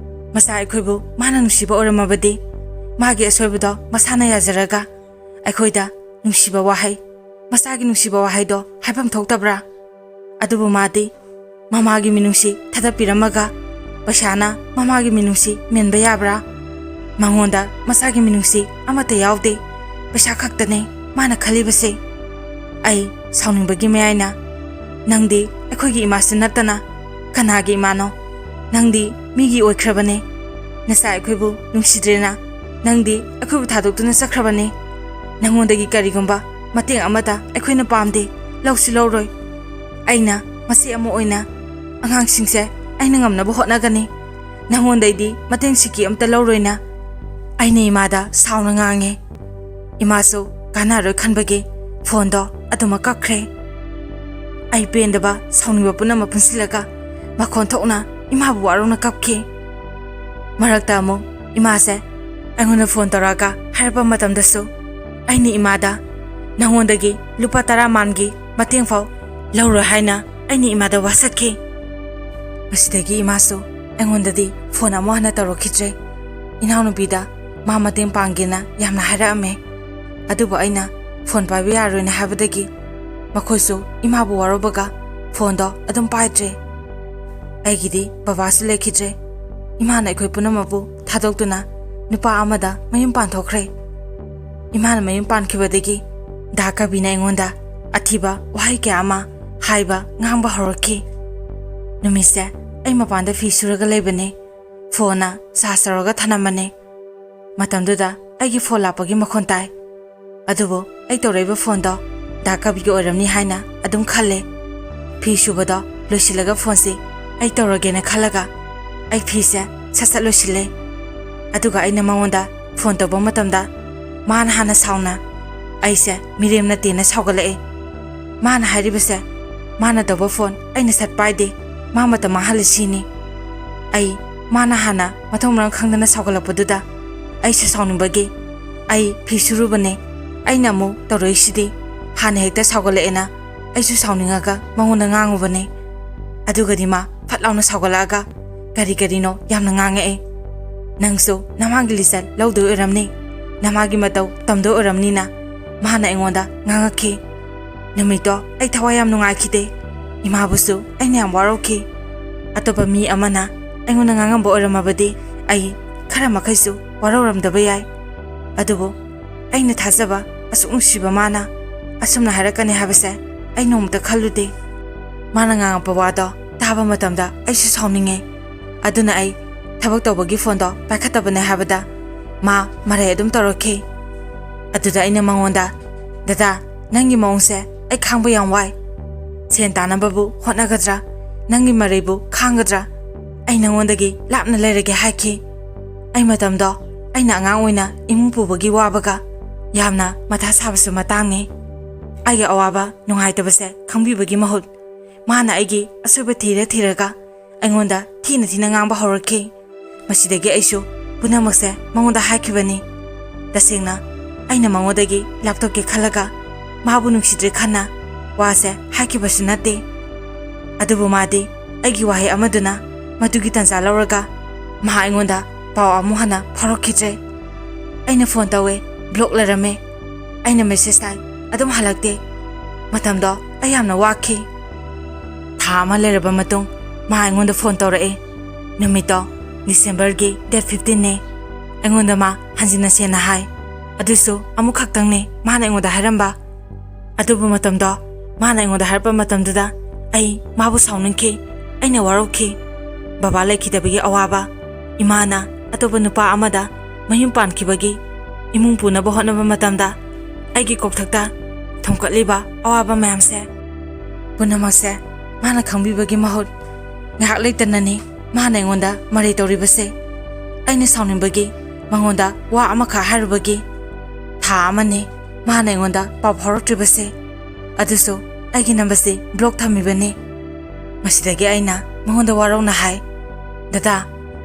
ꯃꯆꯥ ꯑꯩꯈꯣꯏꯕꯨ ꯃꯥꯅ ꯅꯨꯡꯁꯤꯕ ꯑꯣꯏꯔꯝꯃꯕꯗꯤ ꯃꯥꯒꯤ ꯑꯁꯣꯏꯕꯗꯣ ꯃꯁꯥꯅ ꯌꯥꯖꯔꯒ ꯑꯩꯈꯣꯏꯗ ꯅꯨꯡꯁꯤꯕ ꯋꯥꯍꯩ, ꯃꯆꯥꯒꯤ ꯅꯨꯡꯁꯤꯕ ꯋꯥꯍꯩꯗꯣ ꯍꯥꯏꯐꯝ ꯊꯣꯛꯇꯕ꯭ꯔꯥ? ꯑꯗꯨꯕꯨ ꯃꯥꯗꯤ ꯃꯃꯥꯒꯤ ꯃꯤꯅꯨꯡꯁꯤ ꯊꯥꯗꯠꯄꯤꯔꯝꯃꯒ ꯄꯩꯁꯥꯅ ꯃꯃꯥꯒꯤ ꯃꯤꯅꯨꯡꯁꯤ ꯃꯦꯟꯕ ꯌꯥꯕ꯭ꯔꯥ? ꯃꯉꯣꯟꯗ ꯃꯆꯥꯒꯤ ꯃꯤꯅꯨꯡꯁꯤ ꯑꯃꯠꯇ ꯌꯥꯎꯗꯦ꯫ ꯄꯩꯁꯥ ꯈꯛꯇꯅꯦ ꯃꯥꯅ ꯈꯜꯂꯤꯕꯁꯦ꯫ ꯑꯩ ꯁꯥꯎꯅꯤꯡꯕꯒꯤ ꯃꯌꯥꯏꯅ, "ꯅꯪꯗꯤ ꯑꯩꯈꯣꯏꯒꯤ ꯏꯃꯥꯁꯤ ꯅꯠꯇꯅ ꯀꯅꯥꯒꯤ ꯏꯃꯥꯅꯣ? ꯅꯪꯗꯤ ꯃꯤꯒꯤ ꯑꯣꯏꯈ꯭ꯔꯕꯅꯦ꯫ ꯅꯆꯥ ꯑꯩꯈꯣꯏꯕꯨ ꯅꯨꯡꯁꯤꯗ꯭ꯔꯦꯅ ꯅꯪꯗꯤ ꯑꯩꯈꯣꯏꯕꯨ ꯊꯥꯗꯣꯛꯇꯨꯅ ꯆꯠꯈ꯭ꯔꯕꯅꯦ꯫ ꯅꯪꯉꯣꯟꯗꯒꯤ ꯀꯔꯤꯒꯨꯝꯕ ꯃꯇꯦꯡ ꯑꯃꯠꯇ ꯑꯩꯈꯣꯏꯅ ꯄꯥꯝꯗꯦ, ꯂꯧꯁꯨ ꯂꯧꯔꯣꯏ꯫ ꯑꯩꯅ ꯃꯆꯦ ꯑꯃ ꯑꯣꯏꯅ ꯑꯉꯥꯡꯁꯤꯡꯁꯦ ꯑꯩꯅ ꯉꯝꯅꯕ ꯍꯣꯠꯅꯒꯅꯤ꯫ ꯅꯪꯉꯣꯟꯗꯩꯗꯤ ꯃꯇꯦꯡ ꯁꯤꯀꯤ ꯑꯝꯇ ꯂꯧꯔꯣꯏꯅ" ꯑꯩꯅ ꯏꯃꯥꯗ ꯁꯥꯎꯅ ꯉꯥꯡꯉꯦ꯫ ꯏꯃꯥꯁꯨ ꯀꯥꯟꯅꯔꯣꯏ ꯈꯟꯕꯒꯤ ꯐꯣꯟꯗꯣ ꯑꯗꯨꯃꯛ ꯀꯛꯈ꯭ꯔꯦ꯫ ꯑꯩ ꯄꯦꯟꯗꯕ, ꯁꯥꯎꯅꯤꯡꯕ ꯄꯨꯝꯅꯃꯛ ꯄꯨꯟꯁꯤꯜꯂꯒ ꯃꯈꯣꯟ ꯊꯣꯛꯅ ꯏꯃꯥꯕꯨ ꯋꯥꯔꯧꯅ ꯀꯞꯈꯤ꯫ ꯃꯔꯛꯇ ꯑꯃꯨꯛ ꯏꯃꯥꯁꯦ ꯑꯩꯉꯣꯟꯗ ꯐꯣꯟ ꯇꯧꯔꯛꯑꯒ ꯍꯥꯏꯔꯛꯄ ꯃꯇꯝꯗꯁꯨ ꯑꯩꯅ ꯏꯃꯥꯗ, "ꯅꯉꯣꯟꯗꯒꯤ ꯂꯨꯄꯥ ꯇꯔꯥ ꯃꯥꯟꯒꯤ ꯃꯇꯦꯡ ꯐꯥꯎ ꯂꯧꯔꯣꯏ" ꯍꯥꯏꯅ ꯑꯩꯅ ꯏꯃꯥꯗ ꯋꯥꯁꯛꯈꯤ꯫ ꯃꯁꯤꯗꯒꯤ ꯏꯃꯥꯁꯨ ꯑꯩꯉꯣꯟꯗꯗꯤ ꯐꯣꯟ ꯑꯃꯨꯛ ꯍꯟꯅ ꯇꯧꯔꯛꯈꯤꯗ꯭ꯔꯦ꯫ ꯏꯅꯥꯎꯅꯨꯄꯤꯗ ꯃꯥ ꯃꯇꯦꯡ ꯄꯥꯡꯒꯦꯅ ꯌꯥꯝꯅ ꯍꯥꯏꯔꯛꯑꯝꯃꯦ, ꯑꯗꯨꯕꯨ ꯑꯩꯅ ꯐꯣꯟ ꯄꯥꯏꯕ ꯌꯥꯔꯣꯏꯅ ꯍꯥꯏꯕꯗꯒꯤ ꯃꯈꯣꯏꯁꯨ ꯏꯃꯥꯕꯨ ꯋꯥꯔꯧꯕꯒ ꯐꯣꯟꯗꯣ ꯑꯗꯨꯝ ꯄꯥꯏꯗ꯭ꯔꯦ꯫ ꯑꯩꯒꯤꯗꯤ ꯕꯕꯥꯁꯨ ꯂꯩꯈꯤꯗ꯭ꯔꯦ꯫ ꯏꯃꯥꯅ ꯑꯩꯈꯣꯏ ꯄꯨꯝꯅꯃꯛꯄꯨ ꯊꯥꯗꯣꯛꯇꯨꯅ ꯅꯨꯄꯥ ꯑꯃꯗ ꯃꯌꯨꯝ ꯄꯥꯟꯊꯣꯛꯈ꯭ꯔꯦ꯫ ꯏꯃꯥꯅ ꯃꯌꯨꯝ ꯄꯥꯟꯈꯤꯕꯗꯒꯤ ꯗꯥ ꯀꯕꯤꯅ ꯑꯩꯉꯣꯟꯗ ꯑꯊꯤꯕ ꯋꯥꯍꯩ ꯀꯌꯥ ꯑꯃ ꯍꯥꯏꯕ ꯉꯥꯡꯕ ꯍꯧꯔꯛꯈꯤ꯫ ꯅꯨꯃꯤꯠꯁꯦ ꯑꯩ ꯃꯄꯥꯟꯗ ꯐꯤ ꯁꯨꯔꯒ ꯂꯩꯕꯅꯦ꯫ ꯐꯣꯟꯅ ꯆꯥꯔꯖ ꯇꯧꯔꯒ ꯊꯅꯝꯕꯅꯦ꯫ ꯃꯇꯝꯗꯨꯗ ꯑꯩꯒꯤ ꯐꯣꯟ ꯂꯥꯛꯄꯒꯤ ꯃꯈꯣꯟ ꯇꯥꯏ꯫ ꯑꯗꯨꯕꯨ ꯑꯩ ꯇꯧꯔꯛꯏꯕ ꯐꯣꯟꯗꯣ ꯗꯥ ꯀꯕꯤꯒꯤ ꯑꯣꯏꯔꯝꯅꯤ ꯍꯥꯏꯅ ꯑꯗꯨꯝ ꯈꯜꯂꯦ꯫ ꯐꯤ ꯁꯨꯕꯗꯣ ꯂꯣꯏꯁꯤꯜꯂꯒ ꯐꯣꯟꯁꯤ ꯑꯩ ꯇꯧꯔꯒꯦꯅ ꯈꯜꯂꯒ ꯑꯩ ꯐꯤꯁꯦ ꯁꯠ ꯁꯠ ꯂꯣꯏꯁꯤꯜꯂꯦ꯫ ꯑꯗꯨꯒ ꯑꯩꯅ ꯃꯉꯣꯟꯗ ꯐꯣꯟ ꯇꯧꯕ ꯃꯇꯝꯗ ꯃꯥꯅ ꯍꯥꯟꯅ ꯁꯥꯎꯅ ꯑꯩꯁꯦ ꯃꯤꯔꯦꯝ ꯅꯠꯇꯦꯅ ꯁꯥꯎꯒꯠꯂꯛꯑꯦ꯫ ꯃꯥꯅ ꯍꯥꯏꯔꯤꯕꯁꯦ, ꯃꯥꯅ ꯇꯧꯕ ꯐꯣꯟ ꯑꯩꯅ ꯁꯠ ꯄꯥꯏꯗꯦ, ꯃꯥ ꯃꯇꯝ ꯃꯥꯡꯍꯜꯂꯤ ꯁꯤꯅꯤ꯫ ꯑꯩ, ꯃꯥꯅ ꯍꯥꯟꯅ ꯃꯊꯣꯡ ꯃꯔꯝ ꯈꯪꯗꯅ ꯁꯥꯎꯒꯠꯂꯛꯄꯗꯨꯗ ꯑꯩꯁꯨ ꯁꯥꯎꯅꯤꯡꯕꯒꯤ ꯑꯩ ꯐꯤ ꯁꯨꯔꯨꯕꯅꯦ꯫ ꯑꯩꯅ ꯑꯃꯨꯛ ꯇꯧꯔꯛꯏꯁꯤꯗꯤ ꯍꯥꯟꯅ ꯍꯦꯛꯇ ꯁꯥꯎꯒꯠꯂꯛꯑꯦꯅ ꯑꯩꯁꯨ ꯁꯥꯎꯅꯤꯡꯉꯒ ꯃꯉꯣꯟꯗ ꯉꯥꯡꯉꯨꯕꯅꯦ꯫ ꯑꯗꯨꯒꯗꯤ ꯃꯥ ꯐꯠ ꯂꯥꯎꯅ ꯁꯥꯎꯒꯠꯂꯛꯑꯒ ꯀꯔꯤ ꯀꯔꯤꯅꯣ ꯌꯥꯝꯅ ꯉꯥꯡꯉꯛꯑꯦ꯫ "ꯅꯪꯁꯨ ꯅꯃꯥꯒꯤ ꯂꯤꯆꯠ ꯂꯧꯗꯣꯏ ꯑꯣꯏꯔꯝꯅꯤ, ꯅꯃꯥꯒꯤ ꯃꯇꯧ ꯇꯝꯗꯣꯏ ꯑꯣꯏꯔꯝꯅꯤꯅ" ꯃꯥꯅ ꯑꯩꯉꯣꯟꯗ ꯉꯥꯡꯉꯛꯈꯤ꯫ ꯅꯨꯃꯤꯠꯇꯣ ꯑꯩ ꯊꯋꯥꯏ ꯌꯥꯝ ꯅꯨꯡꯉꯥꯏꯈꯤꯗꯦ꯫ ꯏꯃꯥꯕꯨꯁꯨ ꯑꯩꯅ ꯌꯥꯝ ꯋꯥꯔꯧꯈꯤ꯫ ꯑꯇꯣꯞꯄ ꯃꯤ ꯑꯃꯅ ꯑꯩꯉꯣꯟꯗ ꯉꯥꯡꯉꯝꯕ ꯑꯣꯏꯔꯝꯃꯕꯗꯤ ꯑꯩ ꯈꯔ ꯃꯈꯩꯁꯨ ꯋꯥꯔꯧꯔꯝꯗꯕ ꯌꯥꯏ꯫ ꯑꯗꯨꯕꯨ ꯑꯩꯅ ꯊꯥꯖꯕ ꯑꯁꯨꯛ ꯅꯨꯡꯁꯤꯕ ꯃꯥꯅ ꯑꯁꯨꯝꯅ ꯍꯥꯏꯔꯛꯀꯅꯤ ꯍꯥꯏꯕꯁꯦ ꯑꯩ ꯅꯣꯡꯃꯇ ꯈꯜꯂꯨꯗꯦ꯫ ꯃꯥꯅ ꯉꯥꯡꯉꯛꯄ ꯋꯥꯗꯣ ꯇꯥꯕ ꯃꯇꯝꯗ ꯑꯩꯁꯨ ꯁꯥꯎꯅꯤꯡꯉꯦ꯫ ꯑꯗꯨꯅ ꯑꯩ ꯊꯕꯛ ꯇꯧꯕꯒꯤ ꯐꯣꯟꯗꯣ ꯄꯥꯏꯈꯠꯇꯕꯅꯦ ꯍꯥꯏꯕꯗ ꯃꯥ ꯃꯔꯩ ꯑꯗꯨꯝ ꯇꯧꯔꯛꯈꯤ꯫ ꯑꯗꯨꯗ ꯑꯩꯅ ꯃꯉꯣꯟꯗ, "ꯗꯗꯥ, ꯅꯪꯒꯤ ꯃꯑꯣꯡꯁꯦ ꯑꯩ ꯈꯥꯡꯕ ꯌꯥꯝ ꯋꯥꯏ꯫ ꯁꯦꯟ ꯇꯥꯅꯕꯕꯨ ꯍꯣꯠꯅꯒꯗ꯭ꯔꯥ? ꯅꯪꯒꯤ ꯃꯔꯩꯕꯨ ꯈꯥꯡꯒꯗ꯭ꯔꯥ? ꯑꯩ ꯅꯉꯣꯟꯗꯒꯤ ꯂꯥꯞꯅ ꯂꯩꯔꯒꯦ" ꯍꯥꯏꯈꯤ꯫ ꯑꯩ ꯃꯇꯝꯗꯣ ꯑꯩꯅ ꯑꯉꯥꯡ ꯑꯣꯏꯅ ꯏꯃꯨꯡ ꯄꯨꯕꯒꯤ ꯋꯥꯕꯒ ꯌꯥꯝꯅ ꯃꯊꯥ ꯁꯥꯕꯁꯨ ꯃꯇꯥꯡꯅꯤ꯫ ꯑꯩꯒꯤ ꯑꯋꯥꯕ ꯅꯨꯡꯉꯥꯏꯇꯕꯁꯦ ꯈꯪꯕꯤꯕꯒꯤ ꯃꯍꯨꯠ ꯃꯥꯅ ꯑꯩꯒꯤ ꯑꯁꯣꯏꯕ ꯊꯤꯔ ꯊꯤꯔꯒ ꯑꯩꯉꯣꯟꯗ ꯊꯤꯅ ꯊꯤꯅ ꯉꯥꯡꯕ ꯍꯧꯔꯛꯈꯤ꯫ ꯃꯁꯤꯗꯒꯤ ꯑꯩꯁꯨ ꯄꯨꯝꯅꯃꯛꯁꯦ ꯃꯉꯣꯟꯗ ꯍꯥꯏꯈꯤꯕꯅꯤ꯫ ꯇꯁꯦꯡꯅ ꯑꯩꯅ ꯃꯉꯣꯟꯗꯒꯤ ꯂꯥꯞꯊꯣꯛꯀꯦ ꯈꯜꯂꯒ ꯃꯥꯕꯨ ꯅꯨꯡꯁꯤꯗ꯭ꯔꯦ ꯈꯟꯅ ꯋꯥꯁꯦ ꯍꯥꯏꯈꯤꯕꯁꯨ ꯅꯠꯇꯦ꯫ ꯑꯗꯨꯕꯨ ꯃꯥꯗꯤ ꯑꯩꯒꯤ ꯋꯥꯍꯩ ꯑꯃꯗꯨꯅ ꯃꯗꯨꯒꯤ ꯇꯥꯟꯖꯥ ꯂꯧꯔꯒ ꯃꯍꯥꯛ ꯑꯩꯉꯣꯟꯗ ꯄꯥꯎ ꯑꯃꯨꯛ ꯍꯟꯅ ꯐꯥꯎꯔꯛꯈꯤꯗ꯭ꯔꯦ꯫ ꯑꯩꯅ ꯐꯣꯟ ꯇꯧꯋꯦ, ꯕ꯭ꯂꯣꯛ ꯂꯩꯔꯝꯃꯦ꯫ ꯑꯩꯅ ꯃꯦꯁꯦꯖ ꯊꯥꯏ, ꯑꯗꯨꯝ ꯍꯜꯂꯛꯇꯦ꯫ ꯃꯇꯝꯗꯣ ꯑꯩ ꯌꯥꯝꯅ ꯋꯥꯈꯤ꯫ ꯊꯥ ꯑꯃ ꯂꯩꯔꯕ ꯃꯇꯨꯡ ꯃꯥ ꯑꯩꯉꯣꯟꯗ ꯐꯣꯟ ꯇꯧꯔꯛꯑꯦ꯫ ꯅꯨꯃꯤꯠꯇꯣ ꯗꯤꯁꯦꯝꯕꯔꯒꯤ ꯗꯦꯠ ꯐꯤꯐꯇꯤꯟꯅꯦ꯫ ꯑꯩꯉꯣꯟꯗ ꯃꯥ ꯍꯟꯖꯤꯟꯅ ꯁꯦꯟꯅ ꯍꯥꯏ꯫ ꯑꯗꯨꯁꯨ ꯑꯃꯨꯛ ꯈꯛꯇꯪꯅꯦ ꯃꯥꯅ ꯑꯩꯉꯣꯟꯗ ꯍꯥꯏꯔꯝꯕ꯫ ꯑꯗꯨꯕꯨ ꯃꯇꯝꯗꯣ ꯃꯥꯅ ꯑꯩꯉꯣꯟꯗ ꯍꯥꯏꯔꯛꯄ ꯃꯇꯝꯗꯨꯗ ꯑꯩ ꯃꯥꯕꯨ ꯁꯥꯎꯅꯤꯡꯈꯤ, ꯑꯩꯅ ꯋꯥꯔꯧꯈꯤ꯫ ꯕꯕꯥ ꯂꯩꯈꯤꯗꯕꯒꯤ ꯑꯋꯥꯕ, ꯏꯃꯥꯅ ꯑꯇꯣꯞꯄ ꯅꯨꯄꯥ ꯑꯃꯗ ꯃꯌꯨꯝ ꯄꯥꯟꯈꯤꯕꯒꯤ ꯏꯃꯨꯡ ꯄꯨꯅꯕ ꯍꯣꯠꯅꯕ ꯃꯇꯝꯗ ꯑꯩꯒꯤ ꯀꯣꯛꯊꯛꯇ ꯊꯣꯝꯀꯠꯂꯤꯕ ꯑꯋꯥꯕ ꯃꯌꯥꯝꯁꯦ ꯄꯨꯝꯅꯃꯛꯁꯦ ꯃꯥꯅ ꯈꯪꯕꯤꯕꯒꯤ ꯃꯍꯨꯠ, ꯉꯥꯏꯍꯥꯛ ꯂꯩꯇꯅꯅꯤ ꯃꯥꯅ ꯑꯩꯉꯣꯟꯗ ꯃꯔꯩ ꯇꯧꯔꯤꯕꯁꯦ꯫ ꯑꯩꯅ ꯁꯥꯎꯅꯤꯡꯕꯒꯤ ꯃꯉꯣꯟꯗ ꯋꯥ ꯑꯃꯈꯛ ꯍꯥꯏꯔꯨꯕꯒꯤ ꯊꯥ ꯑꯃꯅꯤ ꯃꯥꯅ ꯑꯩꯉꯣꯟꯗ ꯄꯥꯎ ꯐꯥꯎꯔꯛꯇ꯭ꯔꯤꯕꯁꯦ, ꯑꯗꯨꯁꯨ ꯑꯩꯒꯤ ꯅꯝꯕꯔꯁꯤ ꯕ꯭ꯂꯣꯛ ꯊꯝꯃꯤꯕꯅꯤ꯫ ꯃꯁꯤꯗꯒꯤ ꯑꯩꯅ ꯃꯉꯣꯟꯗ ꯋꯥꯔꯧꯅ ꯍꯥꯏ, "ꯗꯗꯥ,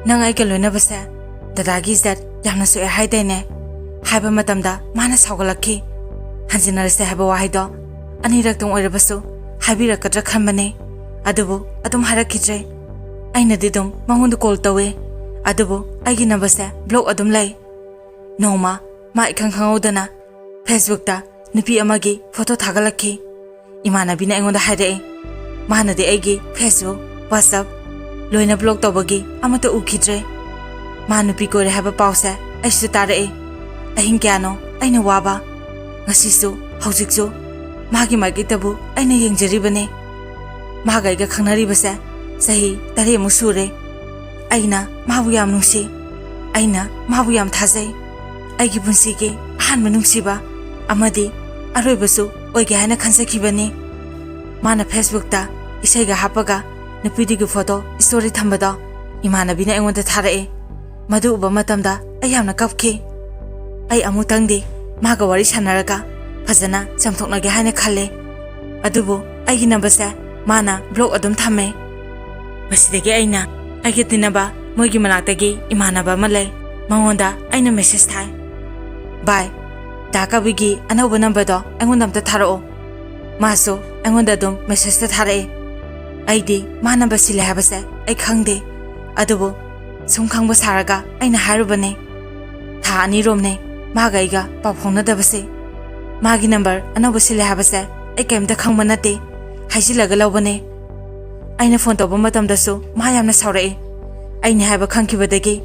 ꯅꯪ ꯑꯩꯒ ꯂꯣꯏꯅꯕꯁꯦ ꯗꯗꯥꯒꯤ ꯏꯖꯠ ꯌꯥꯝꯅ ꯁꯣꯛꯑꯦ ꯍꯥꯏꯗꯥꯏꯅꯦ?" ꯍꯥꯏꯕ ꯃꯇꯝꯗ ꯃꯥꯅ ꯁꯥꯎꯒꯠꯂꯛꯈꯤ꯫ ꯍꯟꯖꯤꯟꯅꯔꯁꯦ ꯍꯥꯏꯕ ꯋꯥꯍꯩꯗꯣ ꯑꯅꯤꯔꯛꯇꯪ ꯑꯣꯏꯔꯕꯁꯨ ꯍꯥꯏꯕꯤꯔꯛꯀꯗ꯭ꯔꯥ ꯈꯟꯕꯅꯦ, ꯑꯗꯨꯕꯨ ꯑꯗꯨꯝ ꯍꯥꯏꯔꯛꯈꯤꯗ꯭ꯔꯦ꯫ ꯑꯩꯅꯗꯤ ꯑꯗꯨꯝ ꯃꯉꯣꯟꯗ ꯀꯣꯜ ꯇꯧꯋꯦ, ꯑꯗꯨꯕꯨ ꯑꯩꯒꯤ ꯅꯝꯕꯔꯁꯦ ꯕ꯭ꯂꯣꯛ ꯑꯗꯨꯝ ꯂꯩ꯫ ꯅꯣꯡꯃ ꯃꯥ ꯏꯈꯪ ꯈꯪꯍꯧꯗꯅ ꯐꯦꯁꯕꯨꯛꯇ ꯅꯨꯄꯤ ꯑꯃꯒꯤ ꯐꯣꯇꯣ ꯊꯥꯒꯠꯂꯛꯈꯤ꯫ ꯏꯃꯥꯟꯅꯕꯤꯅ ꯑꯩꯉꯣꯟꯗ ꯍꯥꯏꯔꯛꯑꯦ, ꯃꯥꯅꯗꯤ ꯑꯩꯒꯤ ꯐꯦꯁꯕꯨꯛ, ꯋꯥꯆꯞ ꯂꯣꯏꯅ ꯕ꯭ꯂꯣꯛ ꯇꯧꯕꯒꯤ ꯑꯃꯠꯇ ꯎꯈꯤꯗ꯭ꯔꯦ꯫ ꯃꯥ ꯅꯨꯄꯤ ꯀꯣꯏꯔꯦ ꯍꯥꯏꯕ ꯄꯥꯎꯁꯦ ꯑꯩꯁꯨ ꯇꯥꯔꯛꯑꯦ꯫ ꯑꯍꯤꯡ ꯀꯌꯥꯅꯣ ꯑꯩꯅ ꯋꯥꯕ, ꯉꯁꯤꯁꯨ ꯍꯧꯖꯤꯛꯁꯨ ꯃꯥꯒꯤ ꯃꯥꯏꯀꯩꯗꯕꯨ ꯑꯩꯅ ꯌꯦꯡꯖꯔꯤꯕꯅꯤ꯫ ꯃꯥꯒ ꯑꯩꯒ ꯈꯪꯅꯔꯤꯕꯁꯦ ꯆꯍꯤ ꯇꯔꯦꯠꯃꯨꯛ ꯁꯨꯔꯦ꯫ ꯑꯩꯅ ꯃꯥꯕꯨ ꯌꯥꯝ ꯅꯨꯡꯁꯤ, ꯑꯩꯅ ꯃꯥꯕꯨ ꯌꯥꯝ ꯊꯥꯖꯩ꯫ ꯑꯩꯒꯤ ꯄꯨꯟꯁꯤꯒꯤ ꯑꯍꯥꯟꯕ ꯅꯨꯡꯁꯤꯕ ꯑꯃꯗꯤ ꯑꯔꯣꯏꯕꯁꯨ ꯑꯣꯏꯒꯦ ꯍꯥꯏꯅ ꯈꯟꯖꯈꯤꯕꯅꯤ꯫ ꯃꯥꯅ ꯐꯦꯁꯕꯨꯛꯇ ꯏꯁꯩꯒ ꯍꯥꯞꯄꯒ ꯅꯨꯄꯤꯗꯨꯒꯤ ꯐꯣꯇꯣ ꯁ꯭ꯇꯣꯔꯤ ꯊꯝꯕꯗꯣ ꯏꯃꯥꯟꯅꯕꯤꯅ ꯑꯩꯉꯣꯟꯗ ꯊꯥꯔꯛꯑꯦ꯫ ꯃꯗꯨ ꯎꯕ ꯃꯇꯝꯗ ꯑꯩ ꯌꯥꯝꯅ ꯀꯞꯈꯤ꯫ ꯑꯩ ꯑꯃꯨꯛꯇꯪꯗꯤ ꯃꯥꯒ ꯋꯥꯔꯤ ꯁꯥꯟꯅꯔꯒ ꯐꯖꯅ ꯆꯥꯝꯊꯣꯛꯅꯒꯦ ꯍꯥꯏꯅ ꯈꯜꯂꯦ, ꯑꯗꯨꯕꯨ ꯑꯩꯒꯤ ꯅꯝꯕꯔꯁꯦ ꯃꯥꯅ ꯕ꯭ꯂꯣꯛ ꯑꯗꯨꯝ ꯊꯝꯃꯦ꯫ ꯃꯁꯤꯗꯒꯤ ꯑꯩꯅ ꯑꯩꯒ ꯇꯤꯟꯅꯕ ꯃꯣꯏꯒꯤ ꯃꯅꯥꯛꯇꯒꯤ ꯏꯃꯥꯟꯅꯕ ꯑꯃ ꯂꯩ, ꯃꯉꯣꯟꯗ ꯑꯩꯅ ꯃꯦꯁꯦꯖ ꯊꯥꯏ, "ꯚꯥꯏ, ꯗꯥ ꯀꯕꯤꯒꯤ ꯑꯅꯧꯕ ꯅꯝꯕꯔꯗꯣ ꯑꯩꯉꯣꯟꯗ ꯑꯝꯇ ꯊꯥꯔꯛꯑꯣ꯫" ꯃꯥꯁꯨ ꯑꯩꯉꯣꯟꯗ ꯑꯗꯨꯝ ꯃꯦꯁꯦꯖꯇ ꯊꯥꯔꯛꯑꯦ꯫ ꯑꯩꯗꯤ ꯃꯥ ꯅꯝꯕꯔ ꯁꯤꯜꯂꯦ ꯍꯥꯏꯕꯁꯦ ꯑꯩ ꯈꯪꯗꯦ, ꯑꯗꯨꯕꯨ ꯁꯨꯝ ꯈꯪꯕ ꯁꯥꯔꯒ ꯑꯩꯅ ꯍꯥꯏꯔꯨꯕꯅꯦ꯫ ꯊꯥ ꯑꯅꯤꯔꯣꯝꯅꯦ ꯃꯥꯒ ꯑꯩꯒ ꯄꯥꯎ ꯐꯥꯎꯅꯗꯕꯁꯦ꯫ ꯃꯥꯒꯤ ꯅꯝꯕꯔ ꯑꯅꯧꯕ ꯁꯤꯜꯂꯦ ꯍꯥꯏꯕꯁꯦ ꯑꯩ ꯀꯩꯝꯇ ꯈꯪꯕ ꯅꯠꯇꯦ, ꯍꯥꯏꯖꯤꯜꯂꯒ ꯂꯧꯕꯅꯦ꯫ ꯑꯩꯅ ꯐꯣꯟ ꯇꯧꯕ ꯃꯇꯝꯗꯁꯨ ꯃꯥ ꯌꯥꯝꯅ ꯁꯥꯎꯔꯛꯑꯦ꯫ ꯑꯩꯅꯦ ꯍꯥꯏꯕ ꯈꯪꯈꯤꯕꯗꯒꯤ